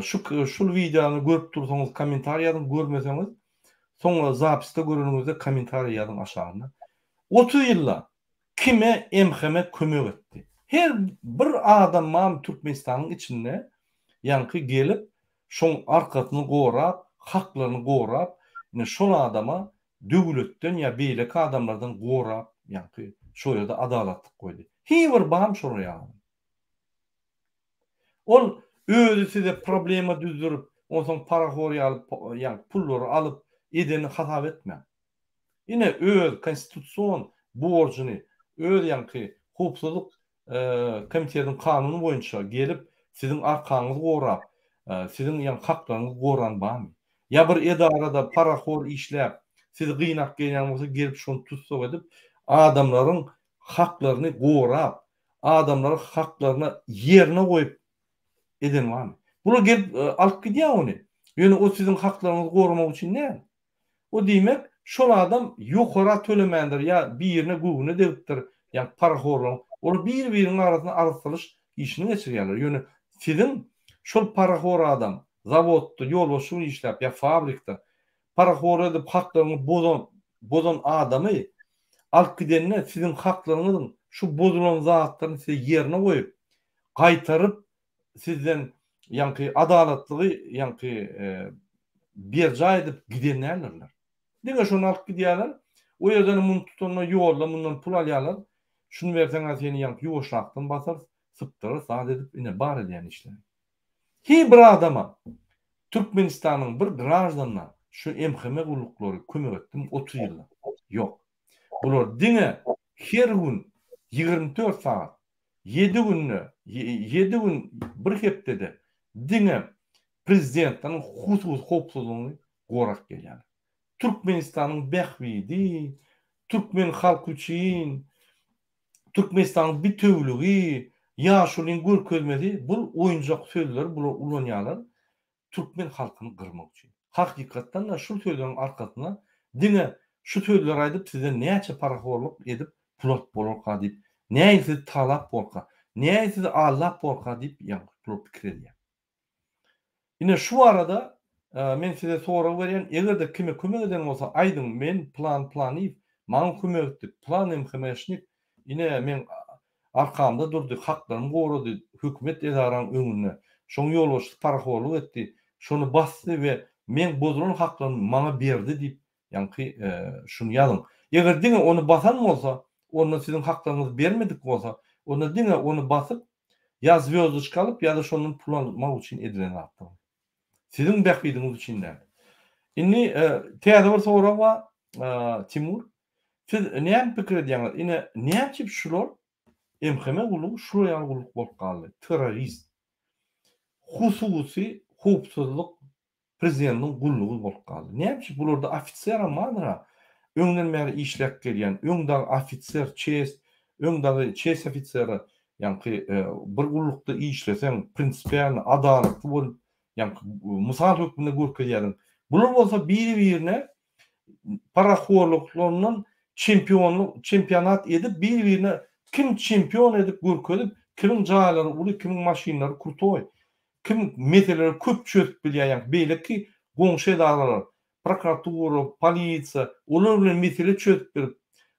Şu şul wideony görüp dursaňyz kommentariý ýazyň, görmeseňiz soňra zapisde göreniňizde kommentariý ýazyň aşagynda. 30 ýylda kime MHM kömek etdi? Her bir adam barmy Türkmenistanyň içinde ýaňky gelip şoň arkasyny gorap, haklaryny gorap, ine şol adama döwletden ýa beýleki adamlardan gorap ýaňky şo ýerde adalatlyk goýdy. Hiý bir barmy şolar ýaly adam? Ol özi size problema düzdürip, onsoň parahor ýaly ýaňky pullary alyp edenini hasap etmäň. Ine öz konstitusion borjuny, öz ýaňky howpsuzlyk komitetiniň kanuny boýunça gelip siziň arkaňyzy gorap, siziň ýaňky haklaryňyzy goran barmy? Ýa bir edarada parahor işläp, sizi gynap gelýän bolsa gelip şony tussag edip, Adamlaryň haklaryny gorap, adamlary haklaryna ýerine goýup eden barmy? Bular gelip alyp gidýär ony. Ýöne o siziň haklaryňyzy goramak üçin däl. O diýmek, şol adam ýokara tölemändir ýa birine göwne degipdir, ýa parahorlaryň, olar bir-biriniň arasynda arassalyş işini geçirýärler. Ýöne siziň şol parahor adam zawodda ýolbaşçy bolup işläp ýa fabrikde parahor edip haklaryňy bozan bozan adamy alyp gidende siziň haklaryňyzyň şu bozulan zatlaryny size ýerine goýup gaýtaryp sizden ýaňky adalatlygy ýaňky berjaý edip giden däldirler. Diňe şony alyp gidýärler. O ýerden muny tutanda ýolda mundan pul alýarlar. Şuny berseň-ä seni ýaňky ýuwaşrakdan basarys, sypdyrarys zat edip ine bar edýän işleri. Hiý bir adama Türkmenistanyň bir graždanyna şu MHM gulluklary kömek etdimi 30 ýylda? Ýok. Bular diňe her gün 24 sagat Ýedi günde, ýedi gün bir hepdede diňe prezidentleriň hususy howpsuzlygyny gorap gelýärler. Türkmenistanyň bähbidi, türkmen halky üçin, Türkmenistanyň bitewüligi, ýaşulyň görkezmesi bul oýunjak sözleri bular ulanýarlar. türkmen halkyny gyrmak üçin. Hakykatdan-da şul sözleriň arkasynda diňe şu sözleri aýdyp size näçe parahorluk edip pul alyp bolarka diýip, nähili sizi talap borka, nähili sizi aldap borka diýip ýaňky bular pikir edýär. Ine şu barada men size sorag berýän eger-de kime kömek eden bolsa aýdyň men Pylan Pylanyýew maňa kömek etdi, pylan MHM-şnik ine meň Arkamda durdy, haklarymy gorady, hökümet edaraň öňünde. Şoň ýolbaşçysy parahorluk etdi, şony basdy we meň bozulan haklarymy maňa berdi diýip, ýaňky şuny ýazyň. Eger diňe ony basan bolsa, onda siziň haklaryňyzy bermedik bolsa, onda diňe ony basyp, ýa zwýozdoçka alyp, ýa-da şondan pul almak üçin edilen zatdyr. Siziň bähbidiňiz üçin däl. Indi täze bir sorag bar, Timur. Siz näme pikir edýäňiz, ine näçip şular MHM gullugy şular ýaly gulluk bolup galdy, terrorist, hususy howpsuzlyk prezidentiniň gullugy bolup galdy. Näme üçin bularda ofiseram bardyr-a, öňden bäri işläp gelýän, öň dagy ofiser çest, öň dagy çest ofiseri, ýaňky bir gullukda işleseň prinsipialny adalatly bolup, ýaňky mysal hökmünde görkezýärdiň. Bular bolsa biri-birine parahorluklaryndan çempionlyk çempionat edip bir birine kim çempion edip görkezip kimiň jaýlary uly kimiň maşynlary krutoý kim meseleleri köp çözüp bilýär ýa beýleki goňşy edaralar prokuratura polisiýa olar bilen mesele çözüp bilip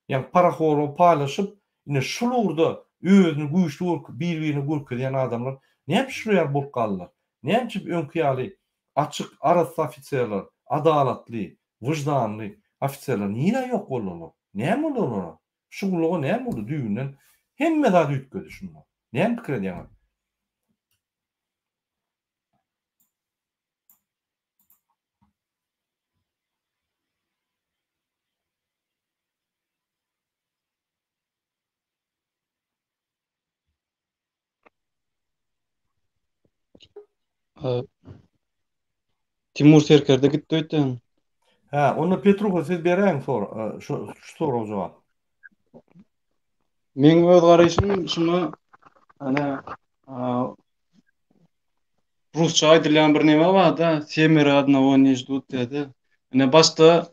ýa parahorlugy paýlaşyp ine şul ugurda özüni güýçli görk bir birine görkezýän adamlar näme şular ýaly bolup galdylar näme üçin öňki ýaly Açyk, arassa ofiserler, adalatly, wyždanly ofiserler nirä ýok boldy olar? Näme boldy olara? Şu gulluga näme boldy düýbünden hemme zat üýtgedi şunda. Näme pikir edýäňiz? Timur serkerde gitdi öýtýän. Hä, onda Petruha siz beräýiň sor, şu şu soraga jogap. Meň öz garaýşym şuňa ana rusça aýdylýan bir neme bar-da, semero odnogo ne ždut diýdi. Ine başda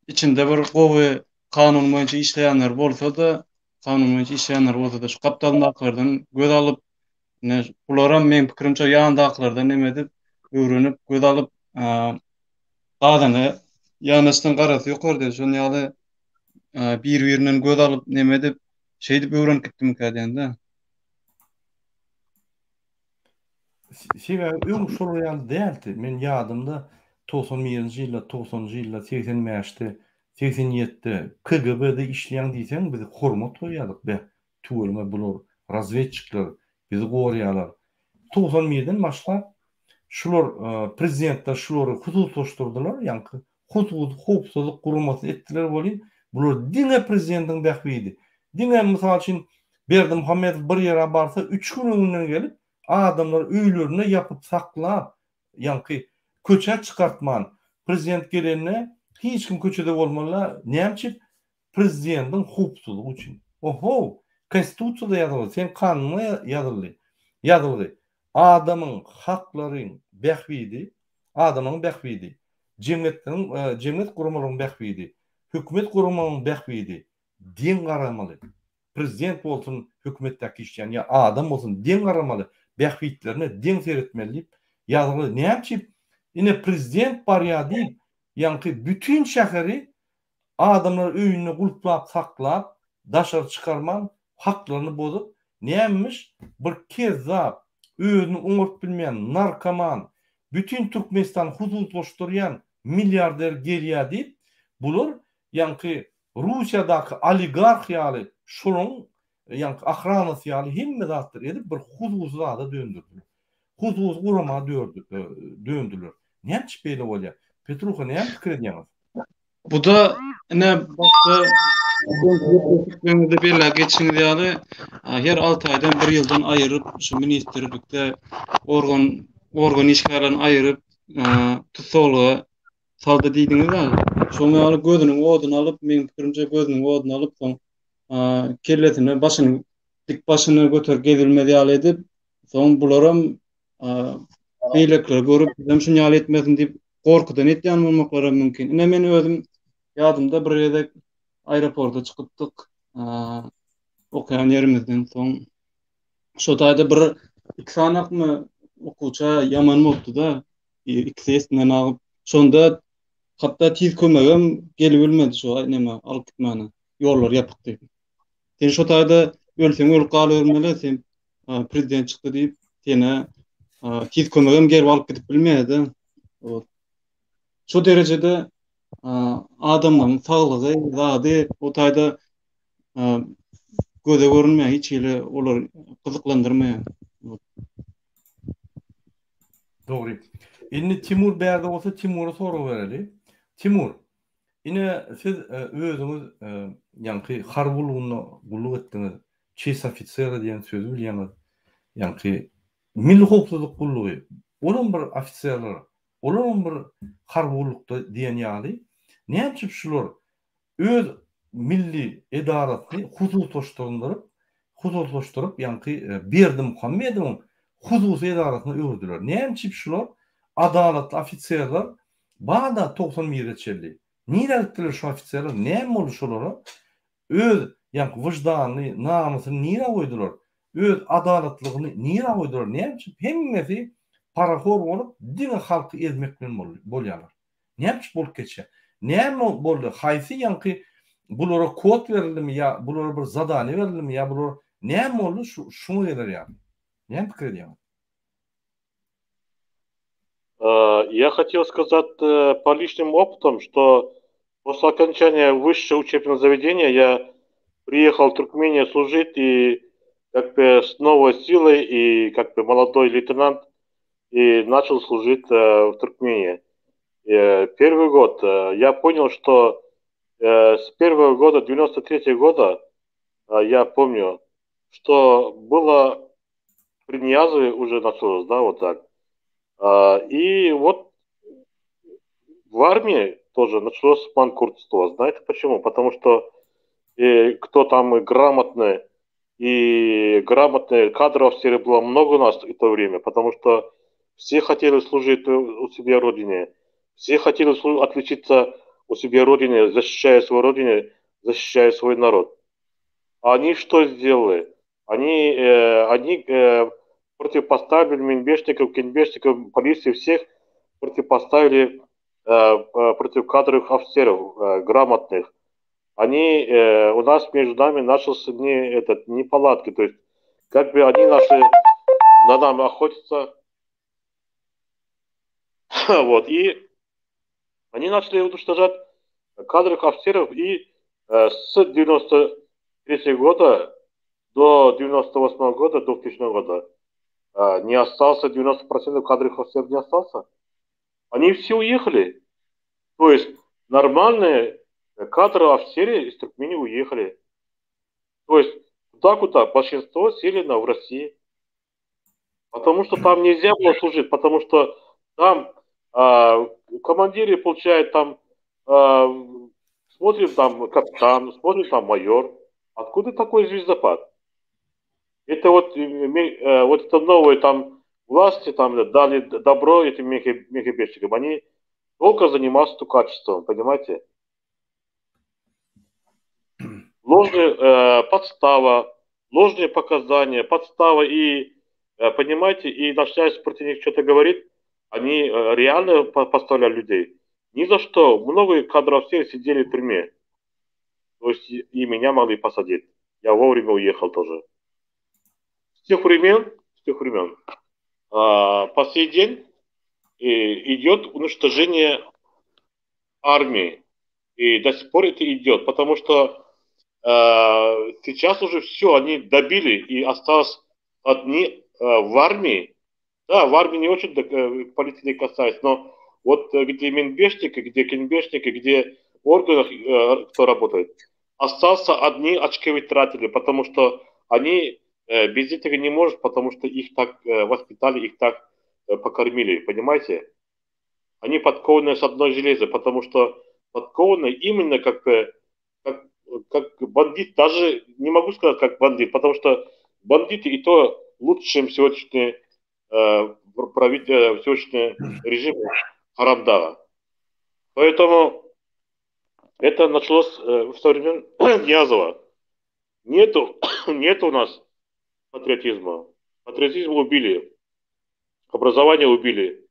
içinde bir gowy kanun boýunça işleýänler bolsa-da, kanun boýunça işleýänler bolsa-da şu gapdalyndakylardan göz alyp, ine bularam meň pikirimçe ýandakylardan neme edip, öwrenip, göz alyp, gazana ýanaşdan garasy ýokar diýip, şonuň ýaly bir-birinden göz alyp, neme edip, şeýdip öwrenip gitdimikä diýende. Sebäbi öň şolar ýaly däldi. Men ýadymda 91-nji ýylda, 90-njy ýylda, 85-de, 87-de KGB-de işleýäň diýseň biz hormat goýýardyk. Beh, tüweleme bular razwedçikler, bizi goraýarlar. 91-den başlap şular prezidentler şulary hususlaşdyrdylar, ýaňky hususy howpsuzlyk guramasyny etdiler welin, bular diňe prezidentiň bähbidi. Diňe mysal üçin Berdimuhamedow bir ýere barsa üç gün öňünden gelip adamlary öýlerinde ýapyp saklap, ýaňky köçä çykartman, prezident gelende hiç kim köçede bolmaly däl. Näme üçin? Prezidentiň howpsuzlygy üçin. Ohow! Konstitusiýada ýazylgy, seň kanunyňda ýazyldy. Ýazylgy. Adamyň haklaryň bähbidi, adamyň bähbidi, jemgyýetleriň, jemgyýet guramalaryň bähbidi, hökümet guramalaryň bähbidi deň garamaly. Prezident bolsun, hökümetdäki işleýän ýa adam bolsun deň garamaly, bähbitlerine deň seretmeli diýip ýazylgy. Näme üçin ine prezident barýar diýip, ýaňky bütin şäheri Adamlar öýünde gulplap saklap, daşary çykarman, haklaryny bozup, nämmiş, bir kezzap, özüni oňaryp bilmeýän narkoman, bütin Türkmenistany hususlaşdyrýan milliarder gelýär diýip, bular ýaňky Russiýadaky oligarh ýaly şolaryň ýaňky ohranasy ýaly hemme zatlary edip bir hususy zada döndürdiler. Hususy gurama döndüler. Näme üçin beýle bolýar? Petruha näme pikir edýäňiz? Bu-da ine başda gepleşiklerimizde belläp geçişiňiz ýaly, her 6 aýdan bir ýyldan aýyryp, şu ministrlikde organ organ işgärlerini aýyryp, tussaglyga saldy diýdiňiz-ä. Şoň ýaly gözüniň oduny alyp, meň pikirimçe gözüniň oduny alyp, soň kellesine başyny dik başyny göterip gezilmez ýaly edip, soň bularam beýlekileri görüp, bizem şuny ýaly etmesin diýip gorkudan etýän bolmaklary hem mümkin. Ine men özüm ýadymda bir gezek aeroporta çykypdyk. Okaýan ýerimizden soň şo taýda bir iki sanakmy okuwça ýaman bolupdy-da, ikisi esinden agyp, şonda hatda tiz kömegem gelibilmedi şo neme alyp gitmäne. Ýollar ýapykdy. Sen şo taýda ölseň ölüp galybermeli, sen prezident çykdy diýip, seni tiz kömegem gelip alyp gidip bilmeýär-de. Şo derejede adamlaryň saglygy, zady o taýda göze görünmeýär, hiç hili olar gyzyklandyrmaýar. Dogry. Indi Timur bärde bolsa Timura sorag bereli. Timur, ine siz özüňiz ýaňky harby gullugynda gulluk etdiňiz. Çest ofisera diýen sözi bilýäňiz. Ýaňky Milli howpsuzlyk gullugy, olam bir ofiserler, olaram bir harby gullukda diýen ýaly. Näme üçin şular öz milli edarasyny hususlaşdyryndyryp, hususlaşdyryp, ýaňky Berdimuhamedowyň hususy edarasyna öwürdiler. Näme üçin şular adalatly ofiserler bar-da 91-e çenli. Nirä gitdiler şu ofiserler, näme boldy şolara? Öz ýaňky wyždanyny, namysyny nirä goýdular? Öz adalatlygyny nirä goýdular? Näme üçin hemmesi parahor bolup, diňe halky ezmek bilen bolýarlar? Näme üçin bolup geçýär? Näme boldy? Haýsy ýaňky bulara kod berildimi ýa bulara bir zadaniýa berildimi ýa bular näme boldy şu şuňa geler ýaly? Näme pikir edýäňiz? Я хотел сказать по личным опытам, что после окончания высшего учебного заведения я приехал в Туркмению служить и как бы с новой силой и как бы молодой лейтенант и начал служить в Туркмении. Первый год я понял, что с первого года, 93 года, я помню, что было при Ниязове уже началось, да, вот так. И вот в армии тоже началось манкуртство. Знаете почему? Потому что кто там грамотный, и грамотные кадров все было много у нас в то время, потому что все хотели служить у себя родине, все хотели отличиться у себя родине, защищая свою родину, защищая свой народ. Они что сделали? Они, э, они э, противопоставили Минбешников, Кенбешников, полиции всех противопоставили э, э против кадровых офицеров э, грамотных. Они, э, у нас между нами начался не, этот, не палатки, то есть как бы они наши на нам охотятся. Вот, и они начали уничтожать кадровых офицеров, и э, с 93 года до 98 года, 2000 года, э, не остался, 90% кадровых офицеров не остался. Они все уехали. То есть нормальные кадровые офицеры из Туркмении уехали. То есть куда-куда большинство сели на, в России. Потому что там нельзя было служить, потому что там э, командиры получают там э, Смотрим там капитан, смотрим там майор. Откуда такой звездопад? Это вот, э, вот это новые там власти там дали добро этим мехебешникам. Они только занимаются стукачеством, понимаете? Ложная э, подстава, ложные показания, подстава и, э, понимаете, и начальство против них что-то говорит, они э, реально поставляли людей. Ни за что. Много кадров все сидели в тюрьме. То есть и меня могли посадить. Я вовремя уехал тоже. С тех времен, с тех времен, а, по сей день э, идет уничтожение армии. И до сих пор это идет, потому что э, сейчас уже все, они добили, и осталось одни э, в армии. Да, в армии не очень э, политики касается, но вот э, где Минбешники, где Кенбешники, где в органах э, кто работает, остался одни очковытратели, потому что они э, без этого не могут, потому что их так э, воспитали, их так э, покормили, понимаете? Они подкованы с одной железа, потому что подкованы именно как, как, как бандит, даже не могу сказать как бандит, потому что бандиты и то лучше, чем сегодняшний, э, правитель, сегодняшний режим Харамдага. Поэтому это началось э, со времен Ниязова. Нету, нет у нас патриотизма. Патриотизм убили. Образование убили.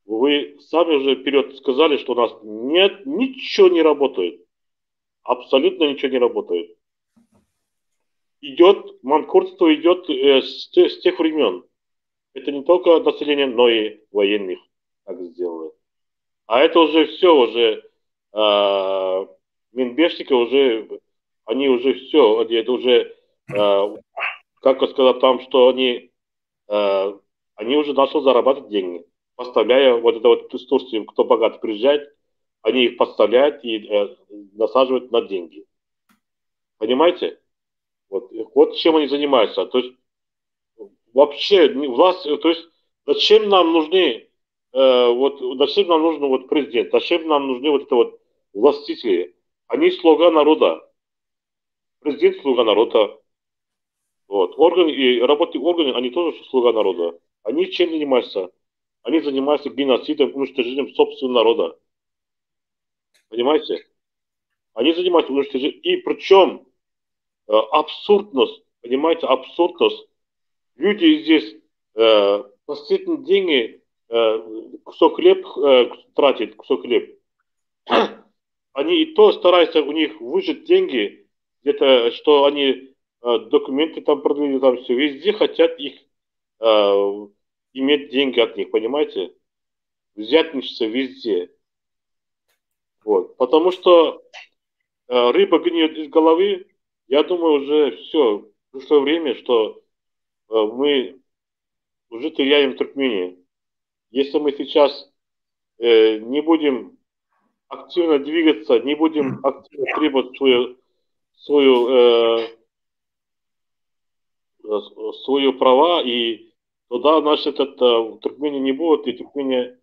Вы сами уже вперед сказали, что у нас нет, ничего не работает. Абсолютно ничего не работает. Идет, манкуртство идет э, с, с тех времен. Это не только население, но и военных так сделали. А это уже все, уже э, Минбешники уже, они уже все, это уже, э, как сказать там, что они, э, они уже начали зарабатывать деньги, поставляя вот это вот из Турции, кто богат приезжает, они их подставляют и э, насаживают на деньги. Понимаете? Вот, вот чем они занимаются. То есть вообще власть, то есть зачем нам нужны, э, вот зачем нам нужен вот президент, зачем нам нужны вот это вот властители? Они слуга народа. Президент слуга народа. Вот. Органы и работы органы, они тоже слуга народа. Они чем занимаются? Они занимаются геноцидом, уничтожением собственного народа. Понимаете? Они занимаются уничтожением. И причем э, абсурдность, понимаете, абсурдность. Люди здесь э, последние деньги, э, кусок хлеб э, тратят, кусок хлеб. Они и то стараются у них выжить деньги, где-то, что они э, документы там продлили, там все, везде хотят их э, иметь деньги от них, понимаете? Взятничаться везде. Вот. Потому что э, рыба гниет из головы, я думаю, уже все, пришло время, что э, мы уже теряем Туркмению. Если мы сейчас э, не будем активно двигаться, не будем активно требовать свою, свою, э, э свою права, и тогда значит, это Туркмения не будет, и Туркмения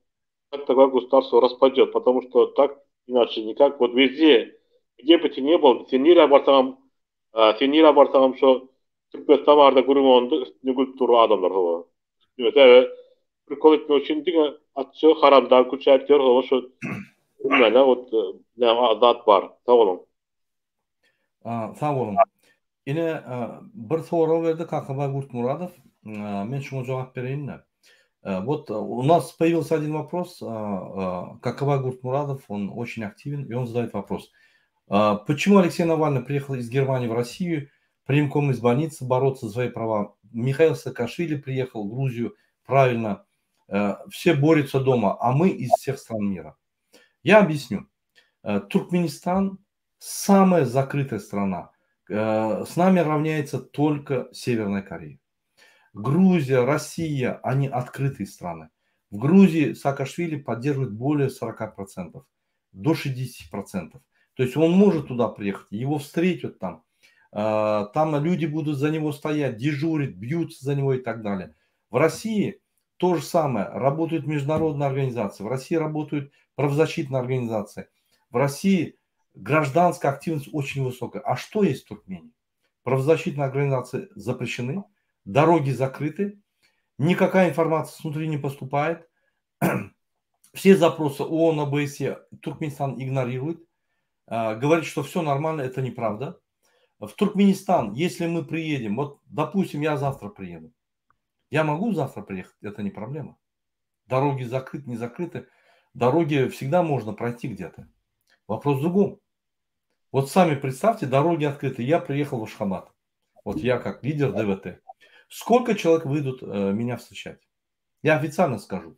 как такое государство распадет, потому что так иначе никак. Вот везде, где бы ты ни был, sen nirä barsaňam, sen nirä barsaňam şo Türkmenistan barada gürrüň bolanda üstüne gülüp dur adamlar hawa. Sebäbi prikol etmek üçin diňe atçy haramdag küçäp ýör hawa şo bilmän ot näme zat bar. Sag boluň. Sag boluň. Ine bir sorag berdi Kakabaý Gurtmuradow. Men şuňa jogap bereýin-de. Вот у нас появился один вопрос. Кakabaý Gurtmuradov, он очень активен, и он задает вопрос. Почему Алексей Навальный приехал из Германии в Россию, прямиком из больницы бороться за свои права? Михаил Саакашвили приехал в Грузию, правильно. Все борются дома, а мы из всех стран мира. Я объясню. Туркменистан самая закрытая страна. С нами равняется только Северная Корея. Грузия, Россия, они открытые страны. В Грузии Саакашвили поддерживает более 40%, до 60%. То есть он может туда приехать, его встретят там. Там люди будут за него стоять, дежурить, бьются за него и так далее. В России то же самое. Работают международные организации. В России работают правозащитные организации. В России Гражданская активность очень высокая. А что есть в Туркмении? Правозащитные организации запрещены, дороги закрыты, никакая информация снутри не поступает. Все запросы ООН, ОБСЕ Туркменистан игнорирует. А, говорит, что все нормально, это неправда. В Туркменистан, если мы приедем, вот, допустим, я завтра приеду. Я могу завтра приехать, это не проблема. Дороги закрыты, не закрыты. Дороги всегда можно пройти где-то. Вопрос в другом. Вот сами представьте, дороги открыты. Я приехал в Ашхабад. Вот я как лидер ДВТ. Сколько человек выйдут э, меня встречать? Я официально скажу.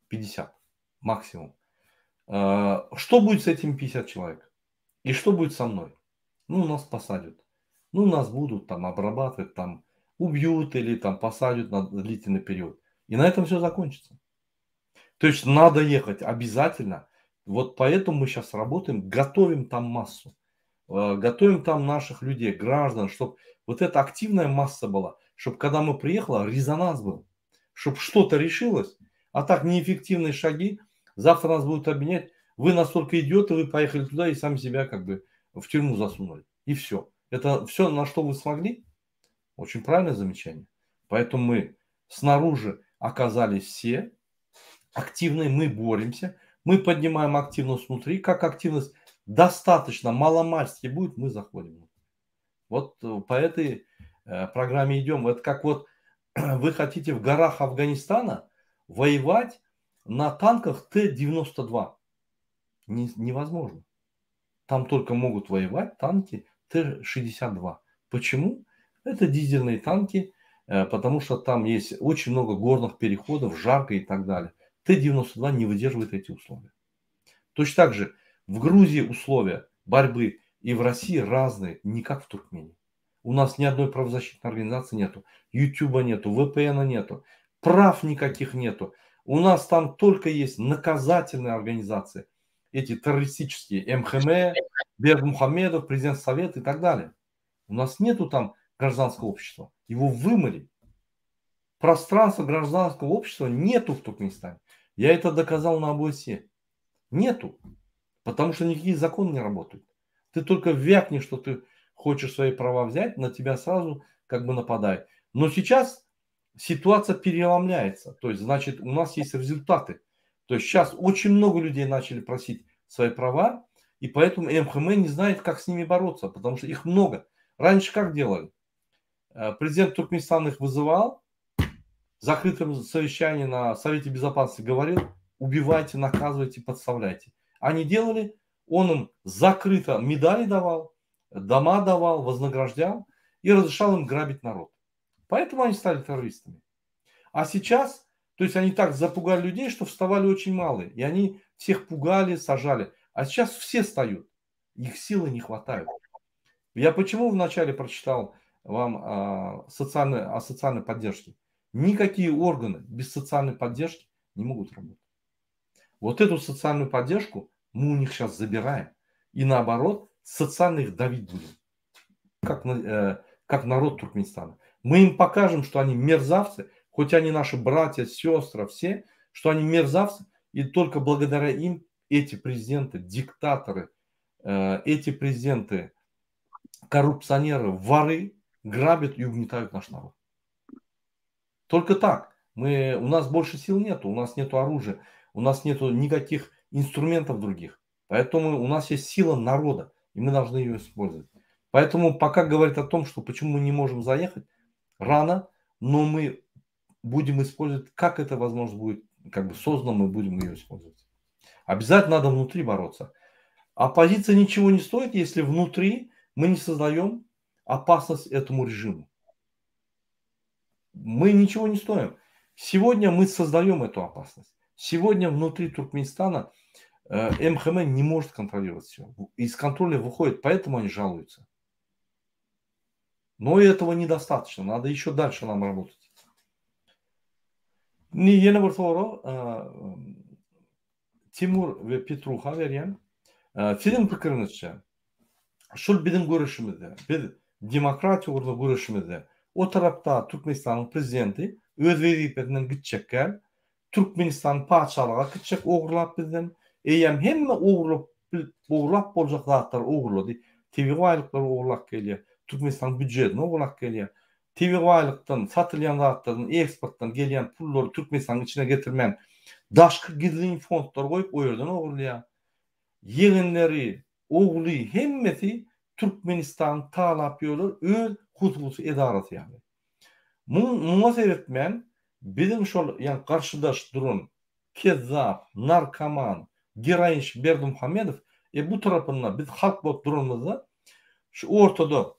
50 максимум. Э, что будет с этими 50 человек? И что будет со мной? Ну, нас посадят. Ну, нас будут там обрабатывать, там убьют или там посадят на длительный период. И на этом все закончится. То есть надо ехать обязательно. Вот поэтому мы сейчас работаем, готовим там массу. Э, готовим там наших людей, граждан, чтобы вот эта активная масса была, чтобы когда мы приехали, резонанс был, чтобы что-то решилось. А так неэффективные шаги, завтра нас будут обвинять, вы настолько идиоты, вы поехали туда и сами себя как бы в тюрьму засунули. И все. Это все, на что вы смогли? Очень правильное замечание. Поэтому мы снаружи оказались все активные, мы боремся, мы поднимаем активность внутри. Как активность достаточно маломальски будет, мы заходим. Вот э, по этой э, программе идем. Это как вот вы хотите в горах Афганистана воевать на танках Т-92. Не, невозможно. Там только могут воевать танки Т-62. Почему? Это дизельные танки, э, потому что там есть очень много горных переходов, жарко и так далее. Т-92 не выдерживает эти условия. Точно так же в Грузии условия борьбы и в России разные, не как в Туркмении. У нас ни одной правозащитной организации нету, Ютуба нету, VPN нету, прав никаких нету. У нас там только есть наказательные организации, эти террористические, МХМ, Бердмухамедов, президент Совета и так далее. У нас нету там гражданского общества. Его вымыли. Пространства гражданского общества нету в Туркменистане. Я это доказал на ОБСЕ. Нету. Потому что никакие законы не работают. Ты только вякни, что ты хочешь свои права взять, на тебя сразу как бы нападают. Но сейчас ситуация переломляется. То есть, значит, у нас есть результаты. То есть сейчас очень много людей начали просить свои права, и поэтому МХМ не знает, как с ними бороться, потому что их много. Раньше как делали? Э, президент Туркменистана их вызывал, в закрытом совещании на Совете Безопасности говорил, убивайте, наказывайте, подставляйте. Они делали, он им закрыто медали давал, дома давал, вознаграждал и разрешал им грабить народ. Поэтому они стали террористами. А сейчас, то есть они так запугали людей, что вставали очень малые. И они всех пугали, сажали. А сейчас все встают. Их силы не хватает. Я почему вначале прочитал вам о социальной, о социальной поддержке? Никакие органы без социальной поддержки не могут работать. Вот эту социальную поддержку мы у них сейчас забираем. И наоборот, социально их давить будем. Как, э, как народ Туркменистана. Мы им покажем, что они мерзавцы, хоть они наши братья, сестры, все, что они мерзавцы, и только благодаря им эти президенты, диктаторы, э, эти президенты, коррупционеры, воры грабят и угнетают наш народ. Только так. Мы, у нас больше сил нету, у нас нету оружия, у нас нету никаких инструментов других. Поэтому у нас есть сила народа, и мы должны ее использовать. Поэтому пока говорить о том, что почему мы не можем заехать, рано, но мы будем использовать, как это возможно будет, как бы создано, мы будем ее использовать. Обязательно надо внутри бороться. Оппозиция ничего не стоит, если внутри мы не создаем опасность этому режиму. Мы ничего не стоим. Сегодня мы создаем эту опасность. Сегодня внутри Туркменистана э, МХМ не может контролировать все. Из контроля выходит, поэтому они жалуются. Но этого недостаточно. Надо еще дальше нам работать. Ýene bir sorag Timur we Petruha berýän. Siziň pikiriňizçe, şul biziň göreşimizde, biz demokratiýa ugrunda göreşimizde o tarapda Türkmenistanyň prezidenti öz wezipesinden gitjekkä, Türkmenistan patyşalyga gitjek ogurlap bizden, eýýäm hemme ogurlyk bilip ogurlap boljak zatlary ogurlady. Tebigy baýlyklary ogurlap gelýär. Türkmenistanyň býujetini ogurlap gelýär. Tebigy baýlykdan, satylýan zatlardan, eksportdan gelýän pullary Türkmenistanyň içine getirmän, daşky gizlin fondlar goýup, o ýerden ogurlaýar. Ýegenleri, ogly hemmesi Türkmenistany talap ýörler öz hususy edarasy ýaly. Muňa seretmän biziň şol ýaňky garşydaş duran kezzap, narkoman, geroinçi Berdimuhamedow e bu tarapynda biz halk bolup duranymyzda şu ortada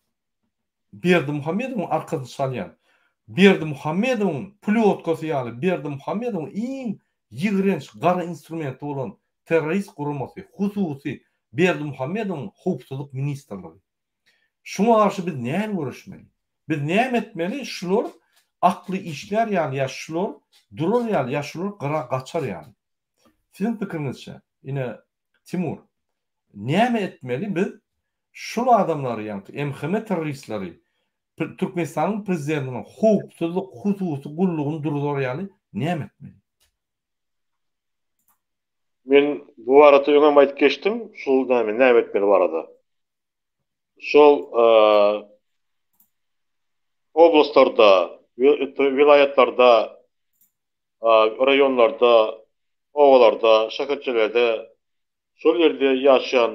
Berdimuhamedowyň arkasyny çalýan, Berdimuhamedowyň plýotkasy ýaly Berdimuhamedowyň iň ýigrenç gara instrumenti bolan terrorist guramasy, hususy Berdimuhamedowyň howpsuzlyk ministrligi. Şuňa garşy biz näme göreşmeli? Biz näme etmeli? Şular akly işlär ýaly ýa şular durar ýaly ýa şular gyra gaçar ýaly. Siziň pikiriňizçe, ine Timur, näme etmeli biz şul adamlary ýaňky MHM terroristleri Türkmenistanyň prezidentiniň howpsuzlyk hususy gullugyny durzar ýaly näme etmeli? Men bu barada öňem aýdyp geçdim, şul näme näme etmeli barada. Şol oblastlarda, welaýatlarda, raýonlarda, obalarda, şäherçelerde şol ýerde ýaşaýan,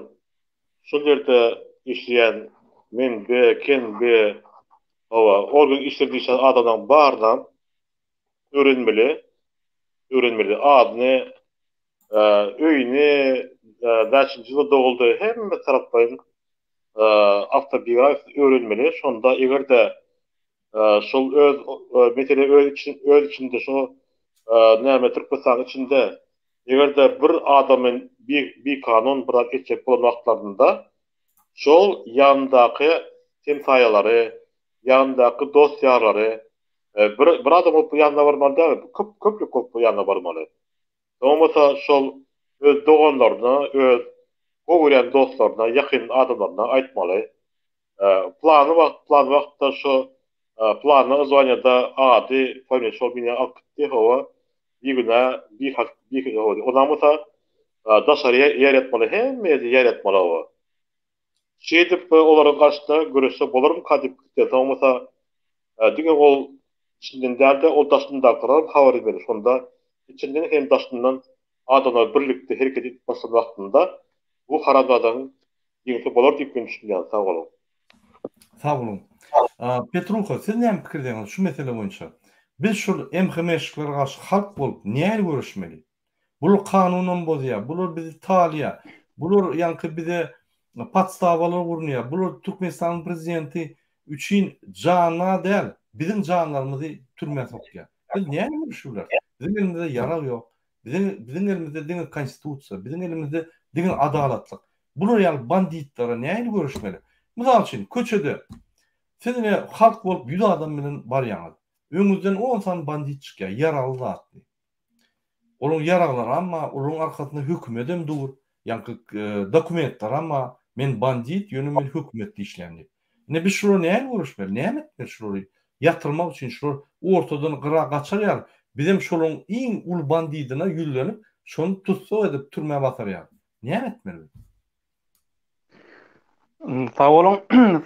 şol ýerde işleýän menbe, kenbe, hawa, organ işlerinde işleýän adamlaryň barynam öwrenmeli, öwrenmeli. Adyny, öýüni, näçinji ýylda doguldy, hemme taraplaýyn awtobiografiýasyny öwrenmeli. Şonda eger-de şol öz mesele öz içi öz içinde şo näme Türkmenistanyň içinde eger-de bir adamy bikanun bir zat etjek bolan wagtlarynda şol ýanyndaky hemsaýalary, ýanyndaky dost-ýarlary Bir bir adam bolup ýanyna barmaly däl, köp köplük bolup ýanyna barmaly. Bolmasa şol öz doganlaryna, öz gowy görýän dostlaryna, ýakyn adamlaryna aýtmaly. Plany wagt, plan wagtda şo plany yzwaniýada ady, familiýasy şol meni alyp gitdi, hawa, bigünä, bihak, bihak, hawa. Ondan bolsa daşary ýaýratmaly, hemme ýerde ýaýratmaly, hawa. Şeýdip olaryň garşysyna göreşse bolarmyka diýip gitdi. Soň bolsa diňe ol içinden däl-de, ol daşyndakylara hem habar bermeli. Şonda içinden hem daşyndan adamlar birlikde hereket edip başlan wagtynda bu haramzadaň ýeňse bolar diýip men düşünýän. Sag boluň. Sag boluň. Petruha, siz näme pikirdeňiz şu mesele boýunça? Biz şul MHM-şiklere garşy halk bolup nähili göreşmeli? Bular kanunam bozýar, bular bizi talýar, bular ýaňky bize podstawalar gurnaýar, bular Türkmenistanyň prezidenti üçin janyna däl, biziň janlarymyzy türmä sokýar. Biz näme göreşip bileris? Biziň elimizde ýarag ýok, biziň biziň elimizde diňe konstitusiýa, biziň elimizde diňe adalatlyk. Bular ýaly banditlere nähili göreşmeli? Mysal üçin, köçede siz ine halk bolup ýüz adam bilen barýaňyz. Öňüňizden on sany bandit çykýar, ýaragly zatly. Olaryň ýaraglaram bar, olaryň arkasynda hökümedem dur, ýaňky dokumentleram bar, men bandit, ýöne men hökümetde işleýän diýip. Indi biz şular näme göreşmeli, näme etmeli şulary ýatyrmak üçin, şular ortadan gyra gaçar ýaly, bizem şolaryň iň uly bandidyna ýüzlenip, şony tussag edip türmä basar ýaly. Näme etmeli biz? Sag boluň,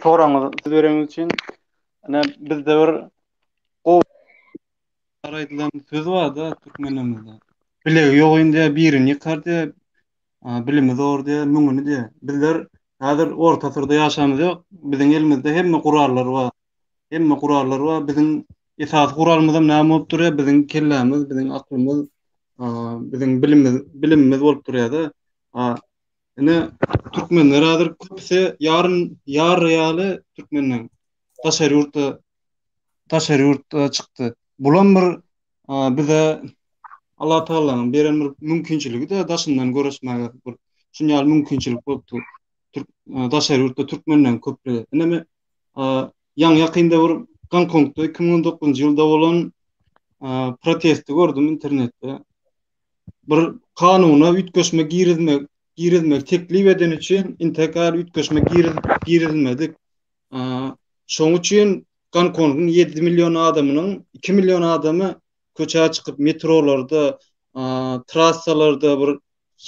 soragyňyzy bereniňiz üçin. Ine, bizde bir gowy aýdylan söz bar-da türkmenlerimizde. Bilegi ýok indi birini ýykar diýe, bilimi zor diýe, müňüni diýe. Bizler häzir orta asyrda ýaşamyz ýok. Biziň elimizde hemme gurallar bar. Hemme gurallar bar. Biziň esasy guralymyzam näme bolup durýar? Biziň kellämiz, biziň aklymyz, biziň bilimimiz, bilimimiz bolup durýar-da. Ine türkmenler häzir köpüsi ýaryn ýary ýaly türkmenleň daşary ýurtda daşary ýurtda çykdy. Bulam bir bize Allah Taalanyň beren bir mümkinçiligi de daşyndan göreşmäge bir şun ýaly mümkinçilik bolupdy. Türk daşary ýurtda türkmenleň köplügi. Ine men ýaňy ýakynda bir Gonkongda 2019-njy ýylda bolan protesti gördüm internetde. Bir kanuna üýtgeşme girizmek girizmek teklip eden üçin intek üýtgeşme giriz girizilmedik. Şoň üçin Gonkongyň 7 million adamynyň 2 million adamy köçä çykyp metrolarda, trassalarda bir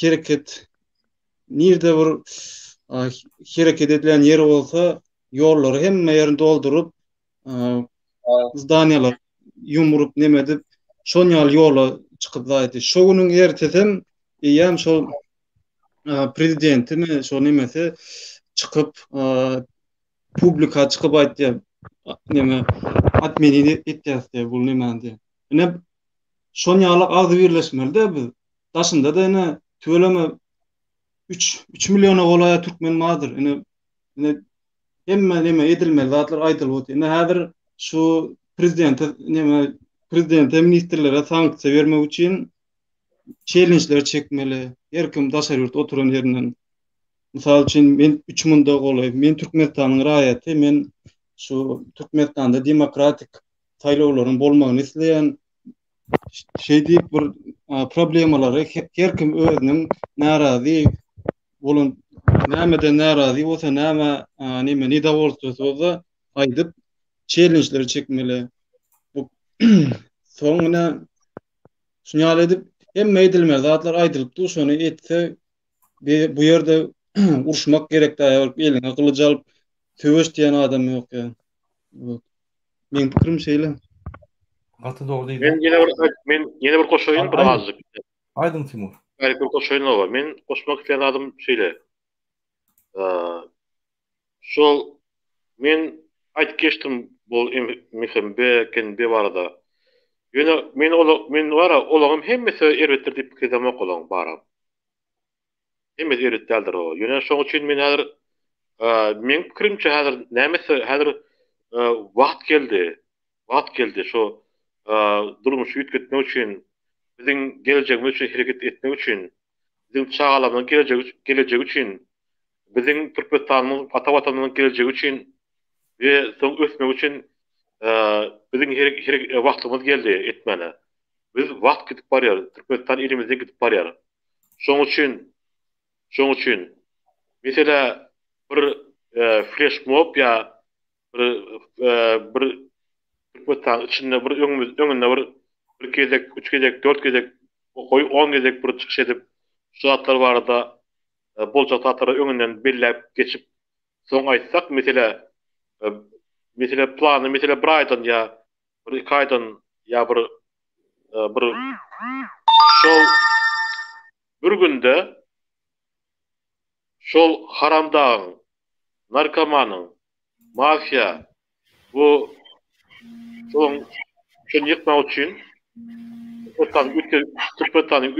hereket. Nirde bir hereket edilen ýer bolsa, ýollary hemme ýerini dolduryp, zdaniýalar ýumrup neme edip, şon ýaly ýola çykyp zaýdy. Şo günüň ertesem eýýäm şol prezidentimi, şo nemesi çykyp publika çykyp aýtýar. Neme atmenini etýäs diýip, bu nemäni diýip. Ine şon ýaly agzybirleşmeli-de biz. Daşynda-da ine tüweleme 3 3 milliona golaý türkmen bardyr. Ine ine hemme neme edilmeli zatlar aýdylyp otyr. Ine häzir şu prezidente neme prezidente ministrlere sanksiýa bermek üçin çellençler çekmeli. Her kim daşary ýurt oturan ýerinden. Mysal üçin men 3 munda golaý. Men Türkmenistanyň raýaty. Men şu Türkmenistanda demokratik saýlawlaryň bolmagyny isleýän. Şeý diýip bir problemalary her kim özüniň närazy bolan nämeden närazy bolsa näme neme nedowolstwosy bolsa aýdyp çellençleri çekmeli. Bu soň ine şuny ýaly edip hemme edilmeli zatlar aýdylyp dur şony etse bu ýerde uruşmak gerek däl eliňe gylyç alyp söweş diýen adam ýok ýa. Meň pikirim şeýle. Gaty dogry diýdiň. Men ýene bir men ýene bir goşaýyn bir azajyk. Aýdyň Timur. Gaýry bir goşaýyn oba. Men goşmak isleýän zadym şeýle. Şol men aýdyp geçdim bu MHB, KNB barada. Ýöne men ola men bara olaňam hemmesi erbetdir diýip pikir edemok olaň baram. Hemmesi erbet däldir o. Ýöne şoň üçin men häzir meň pikirimçe häzir näme etse häzir wagt geldi. Wagt geldi şu durmuşy üýtgetmek üçin, biziň gelejegimiz üçin hereket etmek üçin, biziň çagalarymyzyň gelejegi gelejegi üçin, biziň Türkmenistanymyzyň ata Watanymyzyň gelejegi üçin we soň ösmegi üçin biziň wagtymyz geldi etmäne. Biz wagt gidip barýar, Türkmenistan elimizden gidip barýar. Şoň üçin, şoň üçin, meselä bir fleşmob ýa bir bir Türkmenistanyň içinde bir öňümiz öňünde bir bir gezek, üç gezek, dört gezek, goý on gezek bir çykyş edip, şu zatlar barada boljak zatlary öňünden belläp geçip, soň aýtsak, meselä mesele plany mesele bir aýdan ýa bir iki aýdan ýa bir bir şol bir günde şol haramdagyň, narkomanyň, mafiýa bu şoň şony ýykmak üçin Türkmenistanyň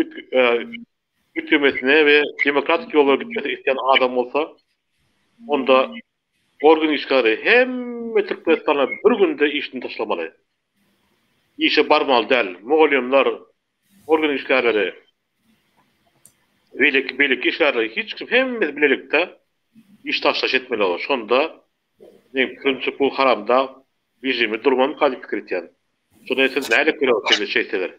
üýtgemesine we demokratik ýola gitmesini isleýän adam bolsa, onda Organ işgäri hemme türkmenistanly bir günde işini taşlamaly. Işe barmaly däl. Mugallymlar, organ işgärleri, beýleki beýleki işgärler hiç kim hemmesi bilelikde iş taşlaş etmeli olar. Şonda meň pikirimçe bu haramdag režimi durmamyka diýip pikir etýän. Şony siz nähili görýäňiz şeýle şeýtseler?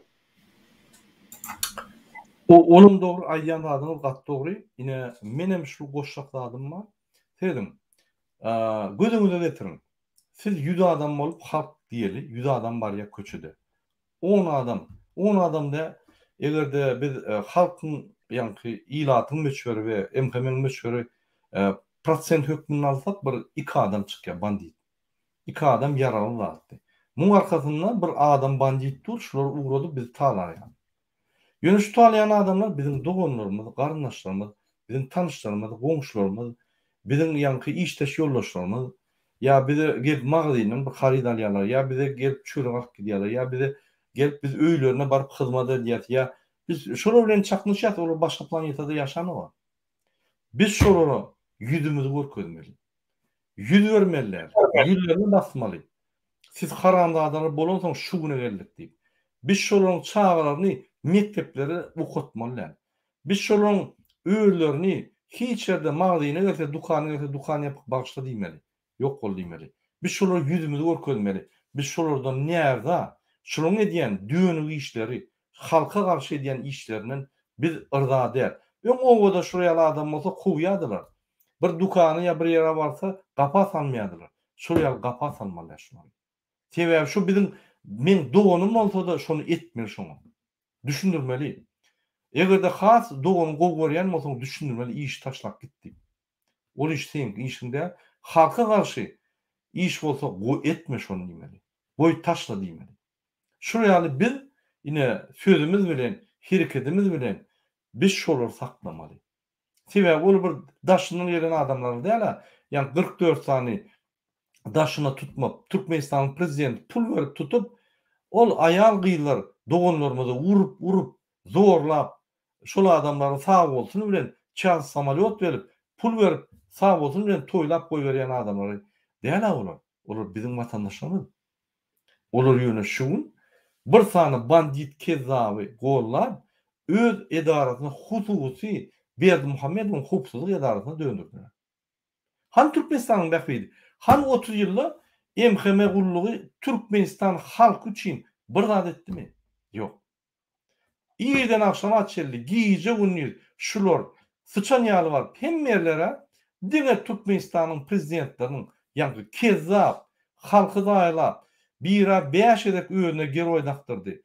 Olam dogry aýdýan zadyňyz gaty dogry. Ine menem şu goşjak zadym bar. Serediň, göz öňüňize getiriň, siz ýüz adam bolup halk diýeli, ýüz adam barýar köçede. On adam, on adam däl, eger-de biz halkyň, ýaňky ilatyň möçberi we MHM-iň möçberi prosent hökmünde alsak, bir iki adam çykýar bandit. Iki adam ýaraly zatdy. Muň arkasynda bir adam bandit dur, şulary ugradyp bizi talaýar. Ýöne şu talaýan adamlar biziň doganlarymyz, garyndaşlarymyz, biziň tanyşlarymyz, goňşularymyz, biziň ýaňky işdeş ýoldaşlarymyz, ýa bize gelip magazinden bir haryt alýarlar, ýa bize gelip çörek alyp gidýärler, ýa bize gelip biz öýlerine baryp hyzmat edýäs, ýa biz şolar bilen çaknyşýas, olar başga planetada ýaşanok. Biz şolara ýüzümizi görkezmeli. Ýüz bermeli däl. Ýüzlerine basmaly. Siz haramzadalar bolansoň şu güne geldik diýip. Biz şolaryň çagalaryny mekdeplere okatmaly däl. Biz şolaryň özlerini hiç ýerde magzyna gelse, dukana gelse dukan ýapyk bagyşla diýmeli. Ýok bol diýmeli. Biz şolara ýüzümizi görkezmeli. Biz şolardan närza. Şolaryň edýän dönük işleri, halka garşy edýän işlerinden biz yrza däl. Öň obada şular ýaly adam bolsa kowýadylar. Bir dukana ýa bir ýere barsa gapa salmaýardylar. Şol ýaly gapa salmalyar şulary. Sebäbi şu biziň meň doganym bolsada şony etmeli şoňa. Düşündirmeli. Eger-de has doganyňy gowy görýän bolsaň düşündirmeli işi taşlap git diýip. Ol iş seňki işiň däl. Halka garşy iş bolsa goý etme şony diýmeli. Goý taşla diýmeli. Şul ýaly biz ine sözümiz bilen herekedimiz bilen biz şolary saklamaly. Sebäbi ol bir daşyndan gelen adamlar däl-ä, ýagny 44 sany daşyna tutmak, Türkmenistanyň prezidenti pul berip tutup, ol aýal-gyzlar doganlarymyzy urup-urup, zorlap, şol adamlary sagbolsun bilen çalt samolýot berip, pul berip, sagbolsun bilen toýlap goýberýän adamlary däl-ä olar. Olar biziň watandaşlarymyz. Olar ýöne şu gün bir sany bandit kezzaby gollap, öz edarasyny hususy Berdimuhamedowyň howpsuzlyk edarasyna döndürdiler. Hany Türkmenistanyň bähbidi? Hany 30 ýylda MHM gullugy Türkmenistan halky üçin bir zat etdimi? Ýok. Irden agşama çenli gije-gündiz şular syçan ýaly baryp hemme ýerlere diňe Türkmenistanyň prezidentleriniň ýaňky kezzap, halky zaýalap, bira bäş gezek özüne geroý dakdyrdy,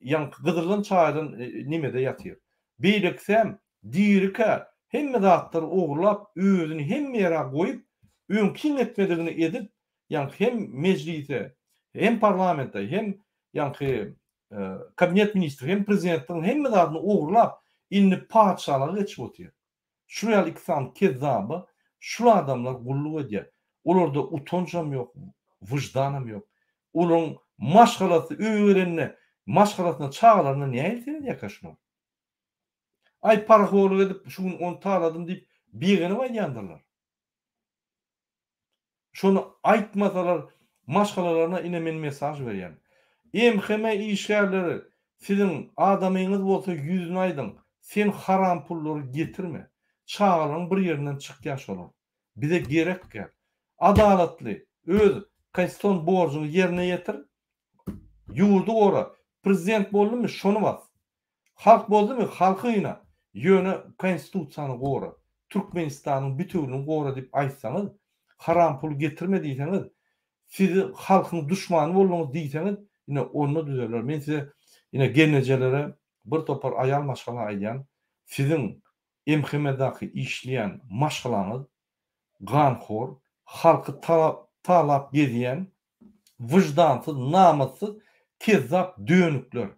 ýaňky gyzyldan çaýylan nemede ýatyr. Beýlekisäm dirikä hemme zatlary ogurlap özüni hemme ýere goýup öňkiň etmedigini edip ýaňky hem mejlise hem parlamente hem ýaňky kabinet ministri hem prezidentligiň hemme zadyny ogurlap indi patyşalyga geçip otyr. Şul ýaly iki sany kezzaba şul adamlar gulluk edýär. Olarda utanjam ýok, wyždanam ýok. Olaryň maşgalasy öýe gelende maşgalasyna çagalaryna nähili seredýärkä şular? Aý parahorlyk edip şu gün ony taladym diýip begenip aýdýandyrlar. Şony aýtmasalar maşgalalaryna ine men mesaž berýän. MHM işgärleri siziň adamyňyz bolsa ýüzüne aýdyň, sen haram pullary getirme. Çagalaryň bir ýerinden çykýar şolar. Bize gerek däl. Adalatly öz konstitusion borjuňy ýerine ýetir. Ýurdy gora. Prezident boldumy şony bas. Halk bozdumy halky gyna, ýöne konstitusiýany gora, Türkmenistanyň bitewligini gora diýip aýtsaňyz, haram pul getirme diýseňiz, sizi halkyň duşmany bolduňyz diýseňiz, ine onda düzeler. Men size ine gelnejelere bir topar aýal maşgala aýdýan, siziň MHM-daky işleýän maşgalaňyz ganhor, halky talap gezýän, wyždansyz, namyssyz, kezzap dönükler.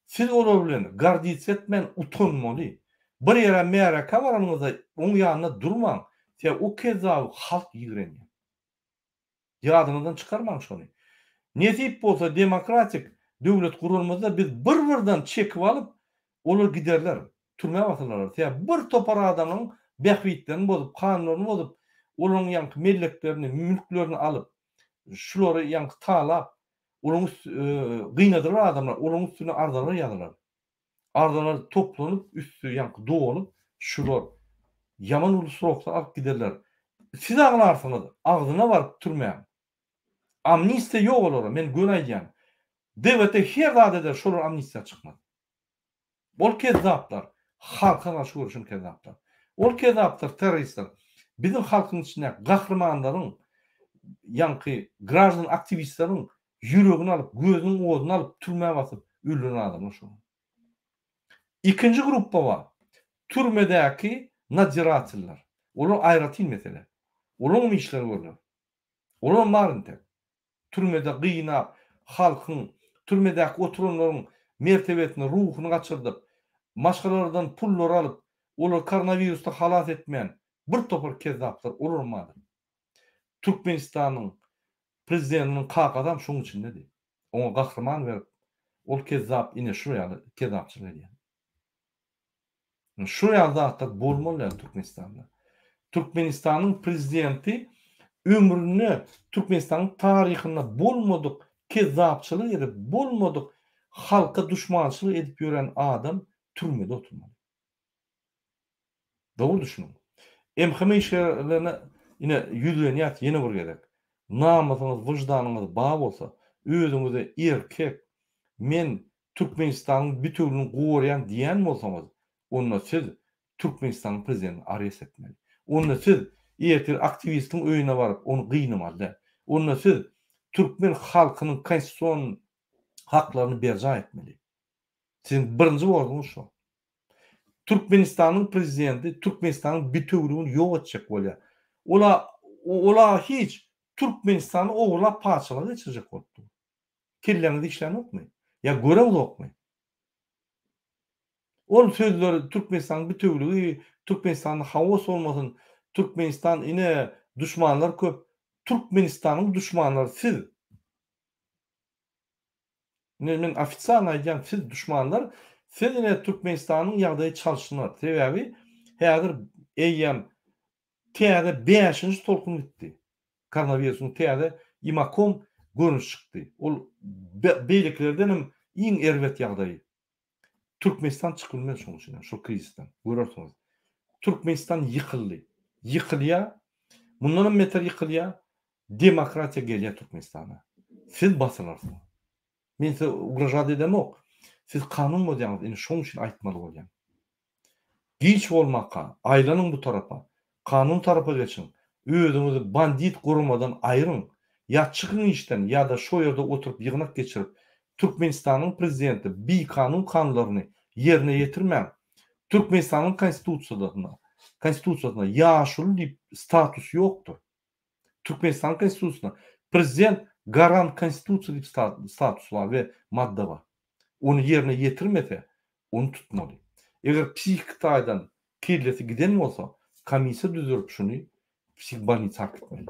Siz olar bilen gardits etmän utanmaly. Bir ýere märekä baranyňyzda oň ýanynda durmaň. Sebäbi o kezzaby halk ýigrenýär. Ýadyňyzdan çykarmaň şony. Nesip bolsa demokratik döwlet guranymyzda biz bir birden çekip alyp olar giderler. Türmä basylarlar. Sebäbi bir topar adamyň bähbitlerini bozup, kanunlaryny bozup, olaryň ýaňky melleklerini, mülklerini alyp, şulary ýaňky talap, Olaryň üst gynadylar adamlar, olaryň üstüne arzalar ýazylar. Arzalar toplanyp, üsti ýaňky dolup, şular ýaman uly srokda alyp giderler. Siz aglarsyňyz, agzyna baryp türmäň. Amnistiýa ýok olara, men göni aýdýan. DWT her zat eder, şolar amnistiýa çykmaz. Ol kezzaplar, halka garşy göreşen kezzaplar. Ol kezzaplar, terroristler. Biziň halkyň içindäki gahrymanlaryň, ýaňky graždan aktiwistleriň ýüregini alyp, gözüniň oduny alyp, türmä basyp öldüren adamlar şolar. Ikinji gruppa bar. Türmedäki nadzirateller. Olar aýratyn mesele. Olaryň işleri görler. Olaram bar intek. Türmede gynap, halkyň, türmedäki oturanlaryň mertebesini, ruhuny gaçyrdyp, maşgalalardan pullary alyp, olary koronawirusdan halas etmän, bir topar kezzaplar olaram bardyr. Türkmenistanyň prezidentiniň kakasam şoň içindedi. Oňa gahryman berip, ol kezzap ine şu ýaly kezzapçylyk edýär. Şu ýaly zatlar bolmaly däl Türkmenistanda. Türkmenistanyň prezidenti ömründe Türkmenistanyň taryhynda bolmadyk kezzapçylyk edip, bolmadyk halka duşmançylyk edip ýören adam türmede oturmaly. Dogry düşüniň. MHM işgärlerine ine ýüzlenýäs ýene bir gezek. Namysyňyz, wyždanyňyz bar bolsa, özüňize erkek, men Türkmenistanyň bitewligini gorýan diýän bolsaňyz, onda siz Türkmenistanyň prezidentini arest etmeli. Onda siz ertir aktiwistiň öýüne baryp ony gynamaly däl. Onda siz türkmen halkynyň konstitusion haklaryny berjaý etmeli. Siziň birinji borjuňyz şo. Türkmenistanyň prezidenti Türkmenistanyň bitewüligini ýok etjek bolýar. Ola ola hiç Türkmenistany ogurlap patyşalyga geçirjek bolup dur. Kelläňiz işlänokmy? Ýa göreňzokmy? Ol sözler Türkmenistanyň bitewüligi, Türkmenistanda haos bolmasyn, Türkmenistan ine duşmanlar köp. Türkmenistanyň duşmanlary siz. Ine men ofitsialno aýdýan siz duşmanlar, siz ine Türkmenistanyň ýagdaýy çalşynar. Sebäbi häzir eýýäm täze bäşinji tolkun gitdi. Koronawirusyň täze imakom görnüşi çykdy. Ol beýlekilerden hem iň erbet ýagdaýy. Türkmenistan çykyp bilmez şoň içinden, şol krizisden. Görersiňiz. Türkmenistan ýykyldy. Ýykylýar. Mundan hem beter ýykylýar. Demokratiýa gelýär Türkmenistana. Siz basylarsyňyz. Men size ugražat edemok. Siz kanun bozýaňyz, indi şoň üçin aýtmaly bolýan. Giç bolmaka, aýlanyň bu tarapa. Kanun tarapa geçiň. Özüňizi bandit guramadan aýryň. Ýa çykyň işden ýa-da şo ýerde oturyp ýygnak geçirip, Türkmenistanyň prezidenti bikanun kanunlaryny ýerine ýetirmäň. Türkmenistanyň konstitusiýasynda konstitusiýasynda ýaşuly diýip status ýokdur. Türkmenistanyň konstitusiýasynda prezident garant konstitusiýa diýip status bar we madda bar. Ony ýerine ýetirmese, ony tutmaly. Eger psihiki taýdan kellesi giden bolsa, komissiýa düzdürip şuny psihbolnisa alyp gitmeli.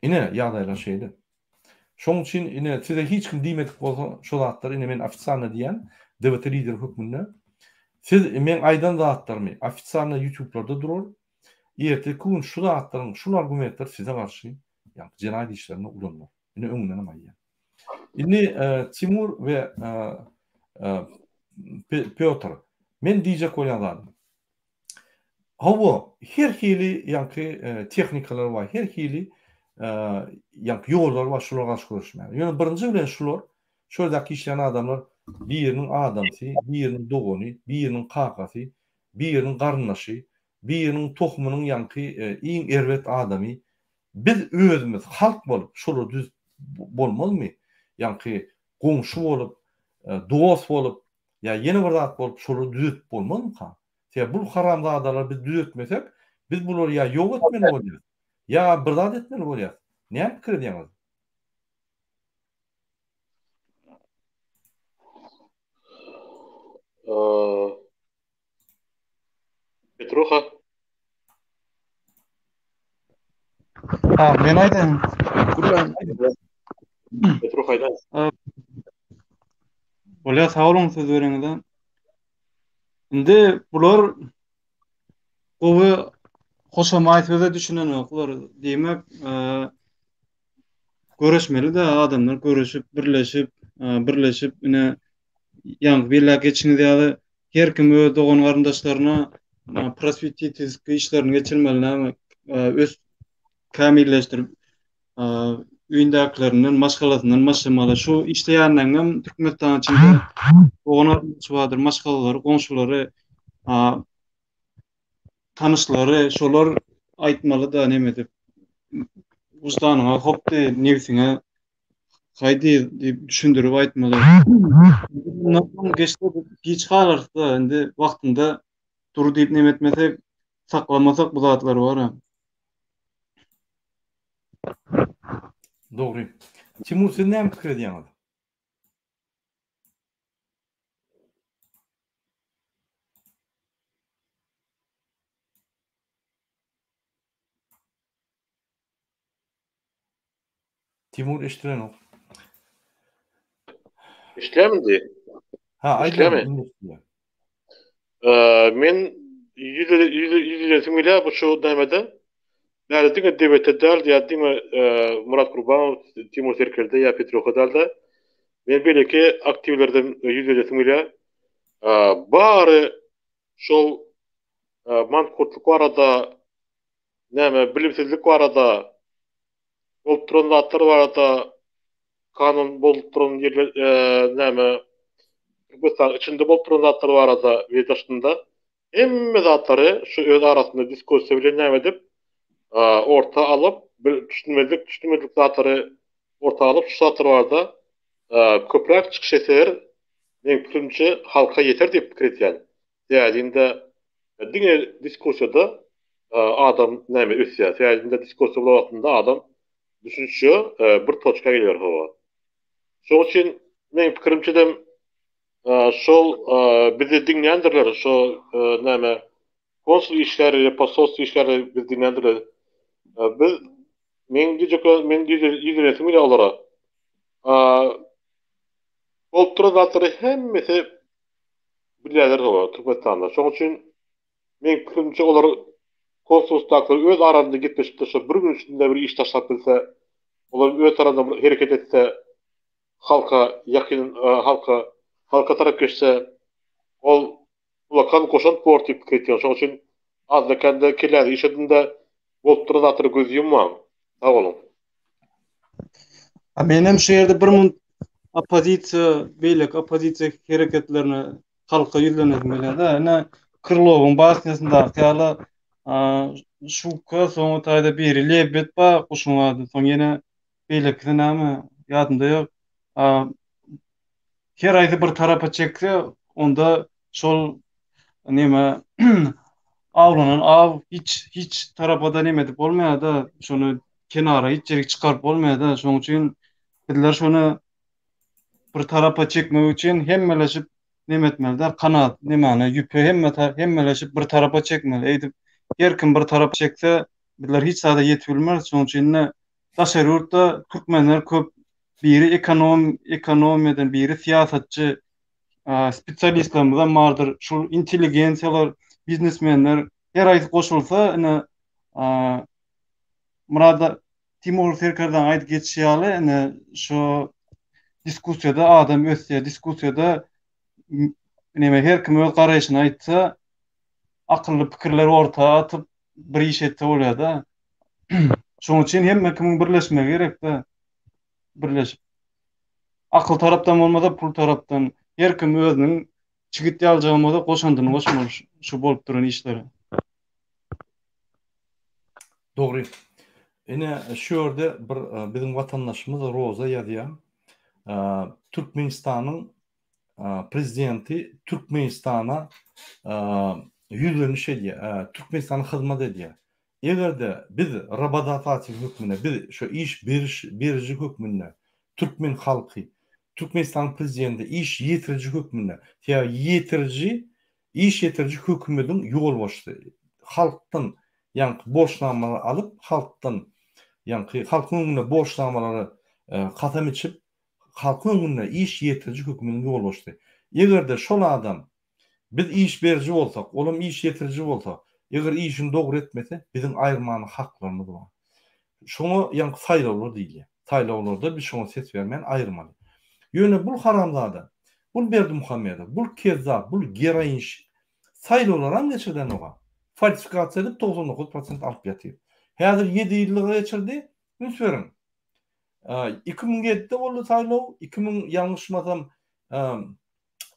Ine, ýagdaýlar şeýle. Şonuň üçin ine size hiç kim diýmedik bolsa şo zatlary ine men ofitsialno diýýän DWT lideri hökmünde. Siz meň aýdan zatlarymy ofitsialno ýutublarda durar. Erteki gün şu zatlaryň, şul argumentler size garşy ýagny jenaýat işlerinde ulanylar. Ine öňünden hem aýdýan. Indi Timur we Pýotr, men diýjek bolýan zadym. Hawa, her hili ýaňky tehnikalar bar, her hili ýaňky ýollar bar şulara garşy göreşmäge. Ýöne birinji bilen şular, şu ýerdäki işleýän adamlar biriniň adamsy, biriniň dogany, biriniň kakasy, biriniň garyndaşy, biriniň tohumynyň ýaňky iň erbet adamy. Biz özümiz halk bolup şolary düzüp bolmazmy? Ýaňky goňşy bolup, dost bolup ýa ýene bir zat bolup şolary düzetip bolmazmyka? Sebäbi bul haramzadalary biz düzetmesek, biz bulary ýa ýok etmeli bolýas, ýa bir zat etmeli bolýas. Näme pikir edýäňiz? Petruha. Ha, men aýdaýyn. Petruha aýdaý. Bolýar, sag boluň söz bereňize. Indi bular gowy hoşamaý söze düşünenoklar. Diýmek, göreşmeli-de adamlar göreşip, birleşip, birleşip ine ýaňky belläp geçişiňiz ýaly her kim öz dogan garyndaşlaryna proswetitelskiý işlerini geçirmeli näme öz kämilleşdirip öýündäkilerinden maşgalasyndan başlamaly şu işleýänleriňem Türkmenistan içinde dogan garyndaşy bardyr maşgalalary goňşulary tanyşlary şolar aýtmaly-da neme edip wyždanyňa hop diý nebsiňe Haý diý diýip düşündirip aýtmaly. Mundan soň geçse giç galarys-da, indi wagtynda dur diýip neme etmesek, saklamasak bu zatlary bar-a. Dogry. Timur siz näme pikir edýäňiz? Timur eşdilenok. Eşdilämi indi? Ha, aýdyň. Men ýüzlesim gelýär bu şu nämede. Bäri diňe DBT däl, ýa diňe Murat Gurbanow, Timur Serkerde ýa Petruha däl-de. Men beýleki aktiwlerden ýüzlesim gelýär. Bary şol mankurtlyk barada näme bilimsizlik barada bolup duran zatlar barada kanun bolup duran ýerler näme Türkmenistan içinde bolup duran zatlar barada we daşynda hemme zatlary şu öz arasynda diskussiýa bilen näme edip orta alyp düşünmedik düşünmedik zatlary orta alyp şu zatlar barada köpräk çykyş etseler meň pikirimçe halka ýeter diýip pikir edýän. Sebäbi diňe diskussiýada adam näme ösýär. Sebäbi diskussiýa bolan wagtynda adam düşünişýär, bir toçka gelýär hawa. Şonuň üçin meň pikirimçedem şol bizi diňländirler, şo näme konsul işgäri, posolstwo işgäri bizi diňländirler. Biz meň diýjek men ýüzlenesim gelýär olara. Bolup duran zatlary hemmesi bilýärler hawa Türkmenistanda. Şonuň üçin meň pikirimçe olar konsulstdakylar öz aralarynda gepleşip-de şo bir gün içinde bir iş taşlap bilse, olar öz tarapyndan bir hereket etse, halka ýakyn halka halka tarap geçse ol ullakan goşant bor diýip pikir etýän. Şonuň üçin azda-kände kelläňizi işlediň-de bolup duran zatlara göz ýummaň. Sag boluň. A menem şu ýerde bir munt oppozisiýa, beýleki oppozisiýa hereketlerine halka ýüzlenesim gelýär-de. Ine, Krylowyň basnýasyndaky ýaly Şuka, soň o taýda biri Lebed bar, guşuň ady, soň ýene beýlekisi näme, ýadymda ýok. Her haýsy bir tarapa çekse, onda şol neme awlanan aw hiç hiç tarapa-da neme edip bolmaýar-da, şony kenara hiç ýerik çykaryp bolmaýar-da. Şonuň üçin bizler şony bir tarapa çekmek üçin hemmeleşip neme etmeli-de, kanat nemäni, ýüpi hemme hemmeleşip bir tarapa çekmeli. Eýdip her kim bir tarapa çekse, bizler hiç zada ýetip bilmeris. Şonuň üçin-de daşary ýurtda türkmenler köp biri ekonom ekonomiýadan, biri syýasatçy spesialistlerimizem bardyr. Şul intelligensiýalar, biznesmenler her haýsy goşulsa, ine Murada Timur serkerdaň aýdyp geçişi ýaly, ine şu diskussiýada adam ösýär, diskussiýada neme her kim öz garaýşyny aýtsa, akylly pikirleri orta atyp bir iş etse bolýar-da. Şonuň üçin hemme kimiň birleşmegi gerek-de. Birleşip. Akyl tarapdan bolmasa, pul tarapdan her kim özüniň çigit ýaljagam bolsa goşandyny goşmaly şu bolup duran işlere. Dogry. Ine şu ýerde bir biziň watandaşymyz Roza ýazýar. Türkmenistanyň prezidenti Türkmenistana ýüzleniş edýär, Türkmenistana hyzmat edýär. Eger-de biz rabodatatel hökmünde, biz şu iş beriş beriji hökmünde türkmen halky Türkmenistanyň prezidenti iş ýetiriji hökmünde, sebäbi ýetiriji iş ýetiriji hökümediň ýolbaşçysy, halkdan ýaňky borçnamalary alyp, halkdan ýaňky halkyň öňünde borçnamalary kasam içip, halkyň öňünde iş ýetiriji hökümediň ýolbaşçysy. Eger-de şol adam Biz iş beriji bolsak, olam iş ýetiriji bolsa, eger işini dogry etmese, biziň aýyrmana haklarymyz bar. Şoňa ýaňky saýlawlar diýilýär. Saýlawlarda biz şoňa ses bermän aýyrmaly. Ýöne bul haramzada, bul Berdimuhamedow, bul kezzap, bul geroinşik saýlawlaram geçirdenok-a. Falsifikasiýa edip 99 prosent alyp ýatyr. Häzir ýedi ýyllyga geçirdi, üns beriň. 2007-de boldy saýlaw, 2000 ýalňyşmasam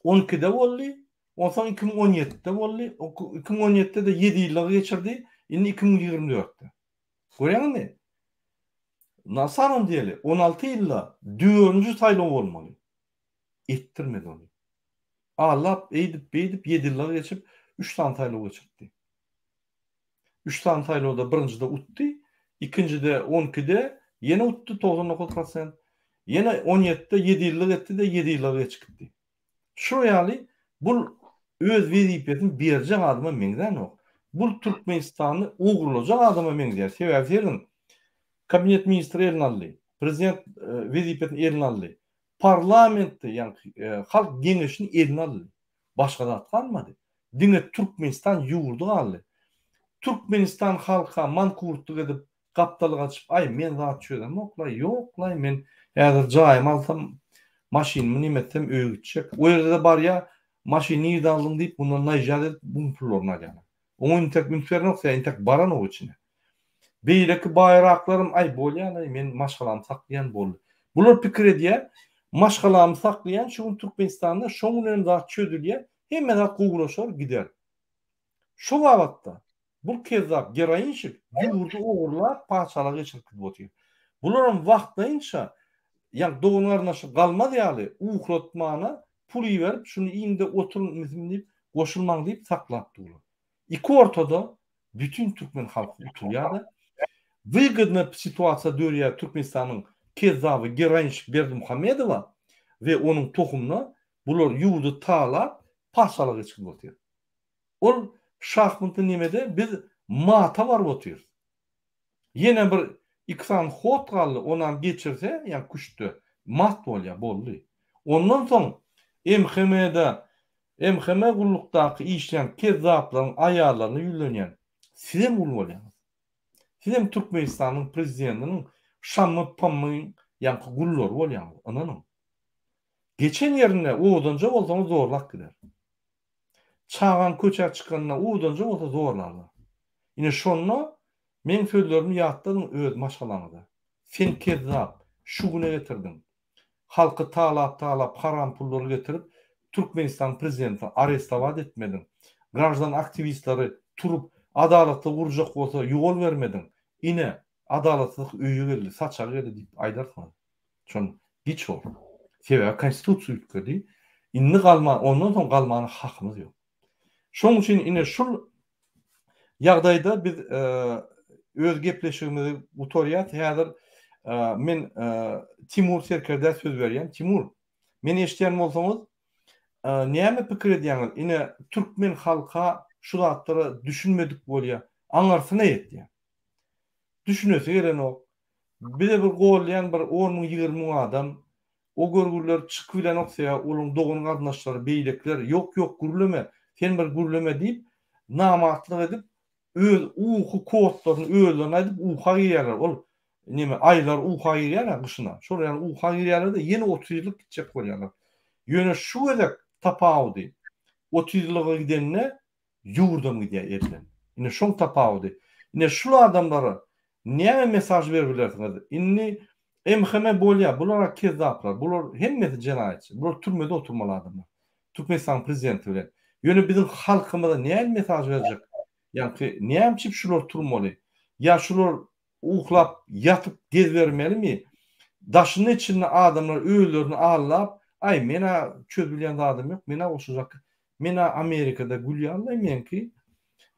12-de boldy, onsoň 2017-de boldy, 2017-de-de ýedi ýyllygy geçirdi, indi 2024-de. Görýäňizmi? Na samom deli, 16 ýylda dördünji saýlaw bolmaly. Etdirmedi ony. Allap, eýdip, beýdip ýedi ýyllygy geçip, üç sany saýlaw geçirtdi. Üç sany saýlawda birinjide utdy, ikinjide 12-de ýene utdy 99 prosent. Ýene 17-de ýedi ýyllyk etdi-de ýedi ýyllyga geçip gitdi. Şo ýaly bul öz wezipesini berjek adama meňzänok. Bul Türkmenistany ogurlajak adama meňzeýär. Sebäbi serediň, kabinet ministri eline aldy, prezident wezipesini eline aldy, parlamentde ýagny halk geňeşini eline aldy. Başga zat galmady. Diňe Türkmenistan ýurdy galdy. Türkmenistan halka mankurtlyk edip gapdaly gaçyp aý men zat çözemok-laý, ýok-laý men häzir jaýymy alsam, maşynymy neme etsem öýe gitjek. O ýerde-de barýa maşyny nirde aldyň diýip mundan naýjat edip buň pullaryny alýarlar. Oňa intek üns berenok sebäbi intek baranok içine. Beýleki baýraklarym aý bolýalaý men maşgalamy saklaýan boldy. Bular pikir edýär maşgalamy saklaýan şu gün Türkmenistanda şoň bilen zat çözülýär hemme zat gowulaşar gider. Şo babatda bul kezzap geroinşik ýurdy ogurlap patyşalyga geçirip gidip otyr. Bularam wagtlaýynça ýa dogan garyndaşy galmaz ýaly uhlatmana pul iberip şuny iýiňde oturyň inim diýip. Goşulmaň diýip saklap durlar. Iki ortada bütin türkmen halky utulýar-da. Wygodna situasiýa dörýär Türkmenistanyň kezzaby geroinşik Berdimuhamedowa we onuň tohumyna bular ýurdy talap patyşalyga geçirip otyr. Ol şahmantly nemede biz mata baryp otyrys. Ýene bir iki sany hod galdy onam geçirse ýa küştde mat bolýar boldy. Ondan soň MHM-da MHM gullukdaky işleýän kezzaplaryň aýallaryna ýüzlenýän sizem gul bolýaňyz. Sizem Türkmenistanyň prezidentiniň şammy pammy ýaňky gullary bolýaňyz ynanyň. Geçen ýerinde owadanja bolsaňyz zorlap gider. Çagaň köçä çykanda owdanja bolsa zorlarlar. Ine şonda meň sözlerimi ýatladyň öz maşgalaňyza. Sen kezzap, şu güne getirdiň. Halky talap talap haram pullary getirip Türkmenistanyň prezidentini arestowat etmediň. Graždan aktiwistlary turup adalatly gurjak bolsa ýol bermediň. Ine adalatsyzlyk öýe geldi, saçaga geldi diýip aýdarsyňyz. Şon giç bor. Sebäbi konstitusiýa üýtgedi. Indi galma, ondan soň galmana hakymyz ýok. Şoň üçin ine şul ýagdaýda biz öz gepleşigimizi gutarýas. Häzir men Timur serkerdä söz berýän. Timur, meni eşidýän bolsaňyz, näme pikir edýäňiz? Ine türkmen halka şu zatlara düşünmedik bolýar. Aňyrsyna ýetýär. Düşünesi gelenok. Bize bir golýan bir on müň 20 müň adam o görgüliler çykyp bilenok sebäbi olaň dogan garyndaşlary beýlekiler ýok ýok gürleme sen bir gürleme diýip namartlyk edip öz uky kodlaryny özlerine aýdyp uka girýärler ol neme aýylar uka girýär gyşyna şol ýaly uka girýärlerde ýene 30 ýyllyk gitjek bolýarlar ýöne şu gezek tapawudy 30 ýyllyga gidende ýurdam gidýär elden. Ine şoň tapawudy. Ine şul adamlara näme mesaj berip bilersiňiz? Indi MHM bolýar, bular kezzaplar, bular hemmesi jenaýatçy, bular türmede oturmaly adamlar. Türkmenistanyň prezidenti bilen. Ýöne biziň halkymyza näme mesaj berjek? Ýaňky näme üçin şular turmaly? Ýa şular uklap ýatyp gezbermelimi? Daşynda içinde adamlar özlerini aldap, aý men-ä çözübilýän zadym ýok, men-ä goşuljak Men-ä Amerikada gül ýalylaý meňki.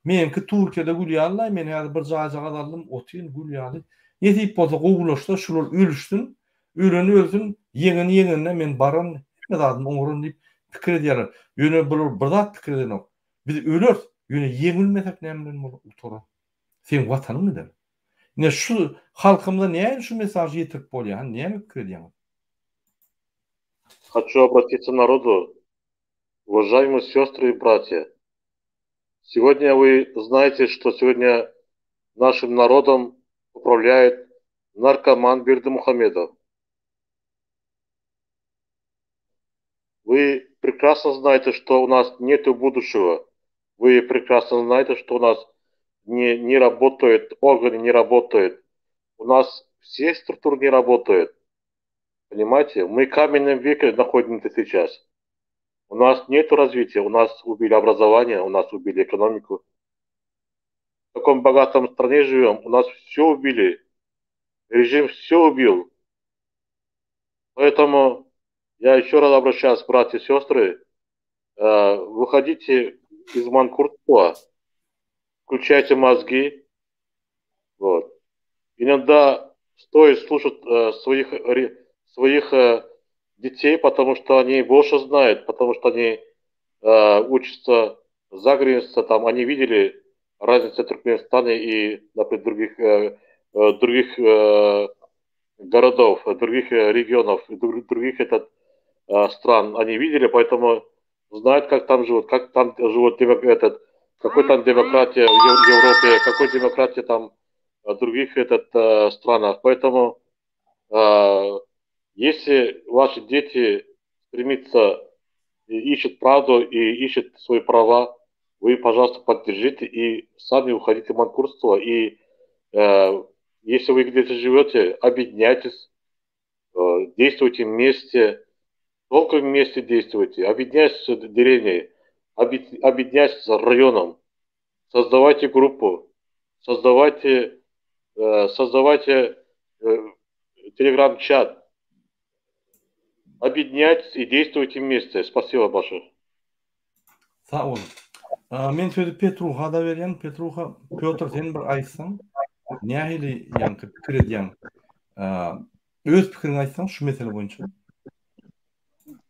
Meňki Türkiýede gül ýalylaý, men häzir bir jaýjagaz aldym, otyryn gül ýaly. Nesip bolsa gowulaşsa şular ölüşsin, öleni ölsün, ýeňeni ýeňende men baran, hemme zadymy oňaryn diýip pikir edýärler. Ýöne bular bir zat pikir edenok. Biz öleris, ýöne ýeňilmesek näme bilen bolar, gutarar. Seň watanyň gider. Ine şu halkymyza nähili şu mesažy ýetirip bolýar, hany näme pikir edýäňiz? Haçu obratиться narodu Уважаемые сестры и братья, сегодня вы знаете, что сегодня нашим народом управляет наркоман Бердымухамедов. Вы прекрасно знаете, что у нас нет будущего. Вы прекрасно знаете, что у нас не, не работают, органы не работают. У нас все структуры не работают. Понимаете, мы в каменном веке находимся сейчас. У нас нет развития, у нас убили образование, у нас убили экономику. В таком богатом стране живем, у нас все убили. Режим все убил. Поэтому я еще раз обращаюсь, братья и сестры, э, выходите из манкуртства, включайте мозги. Вот. Иногда стоит слушать э, своих, своих э, детей, потому что они больше знают, потому что они э, учатся за границей, там они видели разницу Туркменистана и, например, других, э, э других э, городов, других э, регионов, других этот, э, стран. Они видели, поэтому знают, как там живут, как там живут этот, какой там демократия в Европе, какой демократия там в других этот, э, странах. Поэтому э, если ваши дети стремятся, ищут правду и ищут свои права, вы, пожалуйста, поддержите и сами уходите в манкурство. И э, если вы где-то живете, объединяйтесь, э, действуйте вместе, только вместе действуйте, объединяйтесь с деревней, объединяйтесь с районом, создавайте группу, создавайте, э, создавайте э, телеграм-чат, Объединяйтесь и действуйте вместе. Спасибо большое. Sag boluň. Men sözi Petruha-da berýän. Petruha, Pýotr sen bir aýtsaň, nähili ýaňky pikir edýäň? Öz pikiriňi aýtsaň şu mesele boýunça.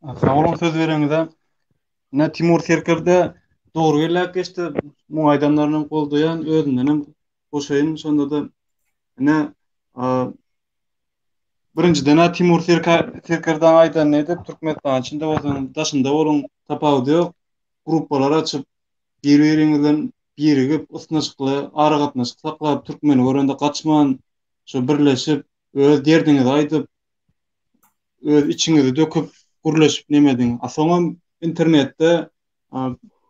Sag boluň söz bereňize. Ine Timur serkerde dogry belläp geçdi. Muň aýdanlaryny goldaýan, özümdenem goşaýyn şonda-da. Ine birinjiden-ä Timur serkerdäň aýdanyny edip, Türkmenistan içinde bolsaň, daşynda boluň, tapawudy ýok. Gruppalar açyp, bir-biriňizden birigip, ysnyşykly aragatnaşyk saklap, türkmeni görende gaçman, şo birleşip, öz derdiňizi aýdyp, öz içiňizi döküp gürleşip neme ediň. A soňam internetde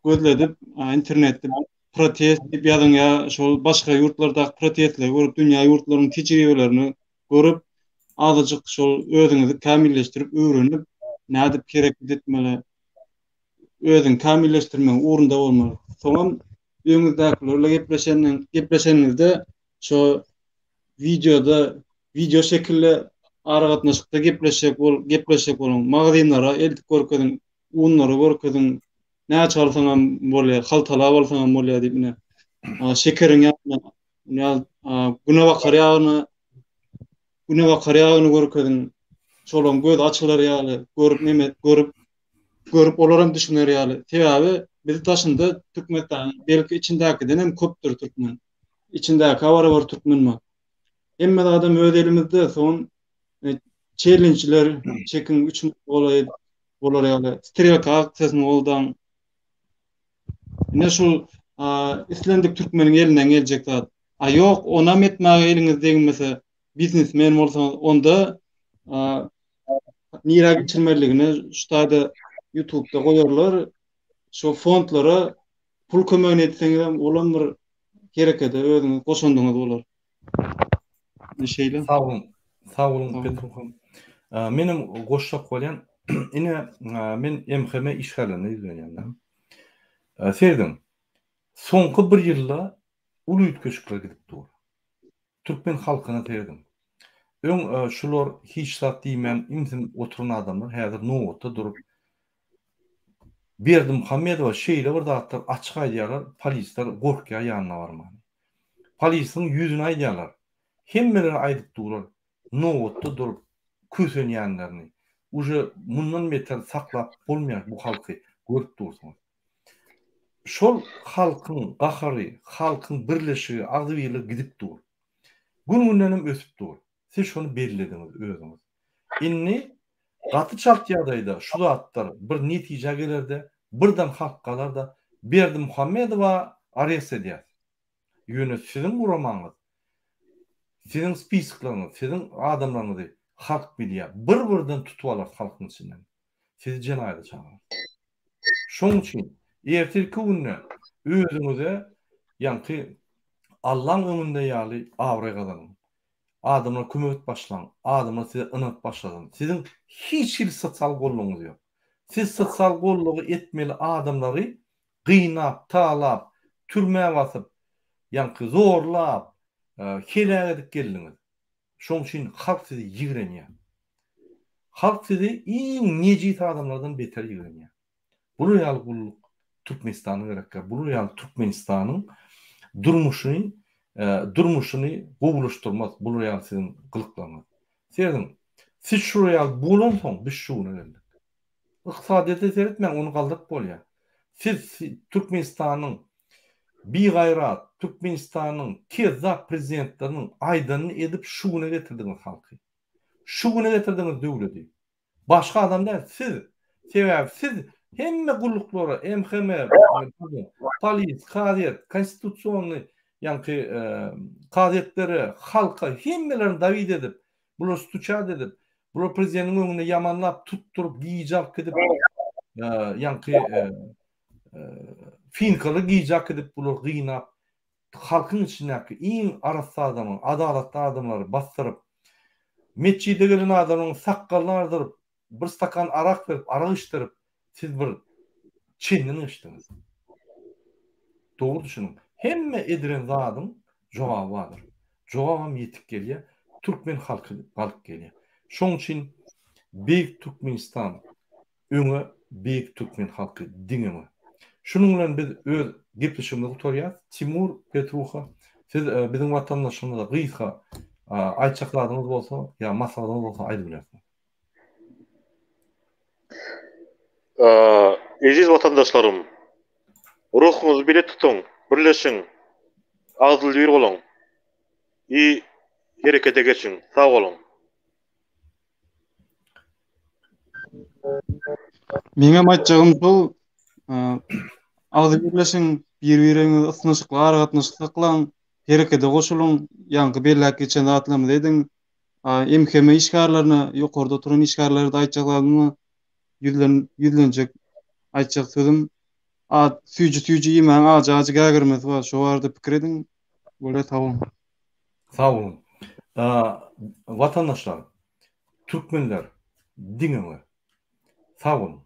gözledip, internetde protest diýip ýazyň ýa şol başga ýurtlardaky protestleri görüp, dünýä ýurtlaryň tejribelerini görüp, azajyk şol özüňizi kämilleşdirip, öwrenip, nädip hereket etmeli, özüňi kämilleşdirmegiň ugrunda bolmaly. Soňam öňüňizdäkiler bilen gepleşenden, gepleşeniňizde şo wideoda wideo şekilde aragatnaşykda gepleşjek bol gepleşjek boluň. Magazinlara eltip görkeziň, unlary görkeziň. Näçe alsaňam bolýar, haltalap alsaňam bolýar diýip ine. Şekeriň ýanyna, ýa günebakar ýagyny günebakar ýagyny görkeziň. Şolaryň gözi açylar ýaly, görüp neme görüp görüp olar hem düşüner ýaly. Sebäbi biz daşynda Türkmenistanyň belki içindäkiden hem köpdür türkmen. Içindäki barabar türkmen bar. Hemme zadam öz elimizde. Soň e, çellenjler çekiň 3 golaý bolar ýaly. Strelka aksiýasyny goldaň. Ine şul islendik türkmeniň elinden geljek zat. A ýok, onam etmäge eliňiz degmese, biznesmen bolsaňyz, onda nirä geçirmelidigini şu taýda YouTube'da goýarlar. Şu fondlara pul kömegini etseňiz hem olam bir herekete özüňiz goşandyňyz bolar. Şeýle. Sag boluň. Sag boluň Petruham. Menem goşjak bolýan. Ine men MHM işgärlerine ýüzlenýän. Serediň. Soňky bir ýylda uly üýtgeşikler gidip dur. Türkmen halkyna serediň. Öň şular hiç zat diýmän ümsüm oturan adamlar häzir nobatda durup Berdimuhamedowa şeýle bir zatlar açyk aýdýarlar, polisler gorkýar ýanyna barmana. Polisiň ýüzüne aýdýarlar. Hemmelere aýdyp durlar nobatda durup kösenýänlerini. Uje mundan beter saklap bolmaýar bu halky görüp dursuňyz. Şol halkyň gahary, halkyň birleşigi, agzybirligi gidip dur. Gün-gündenem ösüp dur. Siz şony bellediňiz özüňiz. Indi gaty çalt ýagdaýda şu zatlar bir netijä gelerde, birden halk galarda Berdimuhamedowa arest edýäs. Ýöne siziň guramaňyz, siziň spiskoklaryňyz, siziň adamlaryňyzy halk bilýär. Bir-birden tutup alar halkyň içinden. Sizi jenaýata çagyrar. Şoň üçin ertirki günde özüňize ýaňky Allaň öňünde ýaly abraý gazanyň. Adamlara kömek edip başlaň. Adamlar size ynanyp başlasyn. Siziň hiç hili sosial goldawyňyz ýok. Siz sosial goldawy etmeli adamlary gynap, talap, türmä basyp, ýaňky zorlap, heläk edip geldiňiz. Şoň üçin halk sizi ýigrenýär. Halk sizi iň nejis adamlardan beter ýigrenýär. Bular ýaly gulluk Türkmenistana gerekkä. Bular ýaly Türkmenistanyň durmuşyny durmuşyny gowulaşdyrmaz bular ýaly siziň gylyklaryňyz. Serediň, siz şular ýaly bolansoň biz şu güne geldik. Ykdysadyýete seretmäň, ony galdyryp bolýar. Siz Türkmenistanyň bigaýrat, Türkmenistanyň kezzap prezidentleriniň aýdanyny edip şu güne getirdiňiz halky. Şu güne getirdiňiz döwledi. Başga adam däl, siz. Sebäbi siz hemme gulluklara, MHM, polis, kazyýet, konstitusionnyý, ýaňky kazyýetlere, halka hemmelerini dawid edip, bular stuçat edip, bular prezidentiň öňünde ýamanlap, tutduryp, gije alyp gidip, ýaňky finkaly gije alyp gidip, bular gynap, halkyň içindäki iň arassa adamyň, adalatly adamlary basdyryp, metjide gelen adamyň sakgalyny ardyryp, bir stakan arak berip, arak içdirip, siz bir çenden geçdiňiz. Dogry düşüniň. Hemme edilen zadyň jogaby bardyr. Jogabam ýetip gelýär. Türkmen halky galyp gelýär. Şoň üçin Beýik Türkmenistan öňe Beýik Türkmen halky diňe öňe. Şunuň bilen biz öz gepleşigimizi gutarýas. Timur Petruha, siz biziň watandaşlarymyza gysga aýtjak zadyňyz bolsa ýa maslahatyňyz bolsa aýdyp bilersiňiz. Eziz watandaşlarym, ruhuňyzy bile tutuň, birleşiň, agzybir boluň i herekete geçiň. Sag boluň! Meňem aýtjagym şol, agzybirleşiň, bir-biriňizi ysnyşykly aragatnaşyk saklaň, herekete goşulyň, ýaňky belläp geçen zatlarymyzy ediň. MHM işgärlerine, ýokarda oturan işgärlere-de aýtjak zadym, ýüzlen, ýüzlenjek aýtjak sözüm, süýji-süýji iýmäň, ajy-ajy gägirmesi bar, şo barada pikir ediň. Bolýar, sag boluň. Sag boluň. Watandaşlar, türkmenler diňe we. Sag boluň.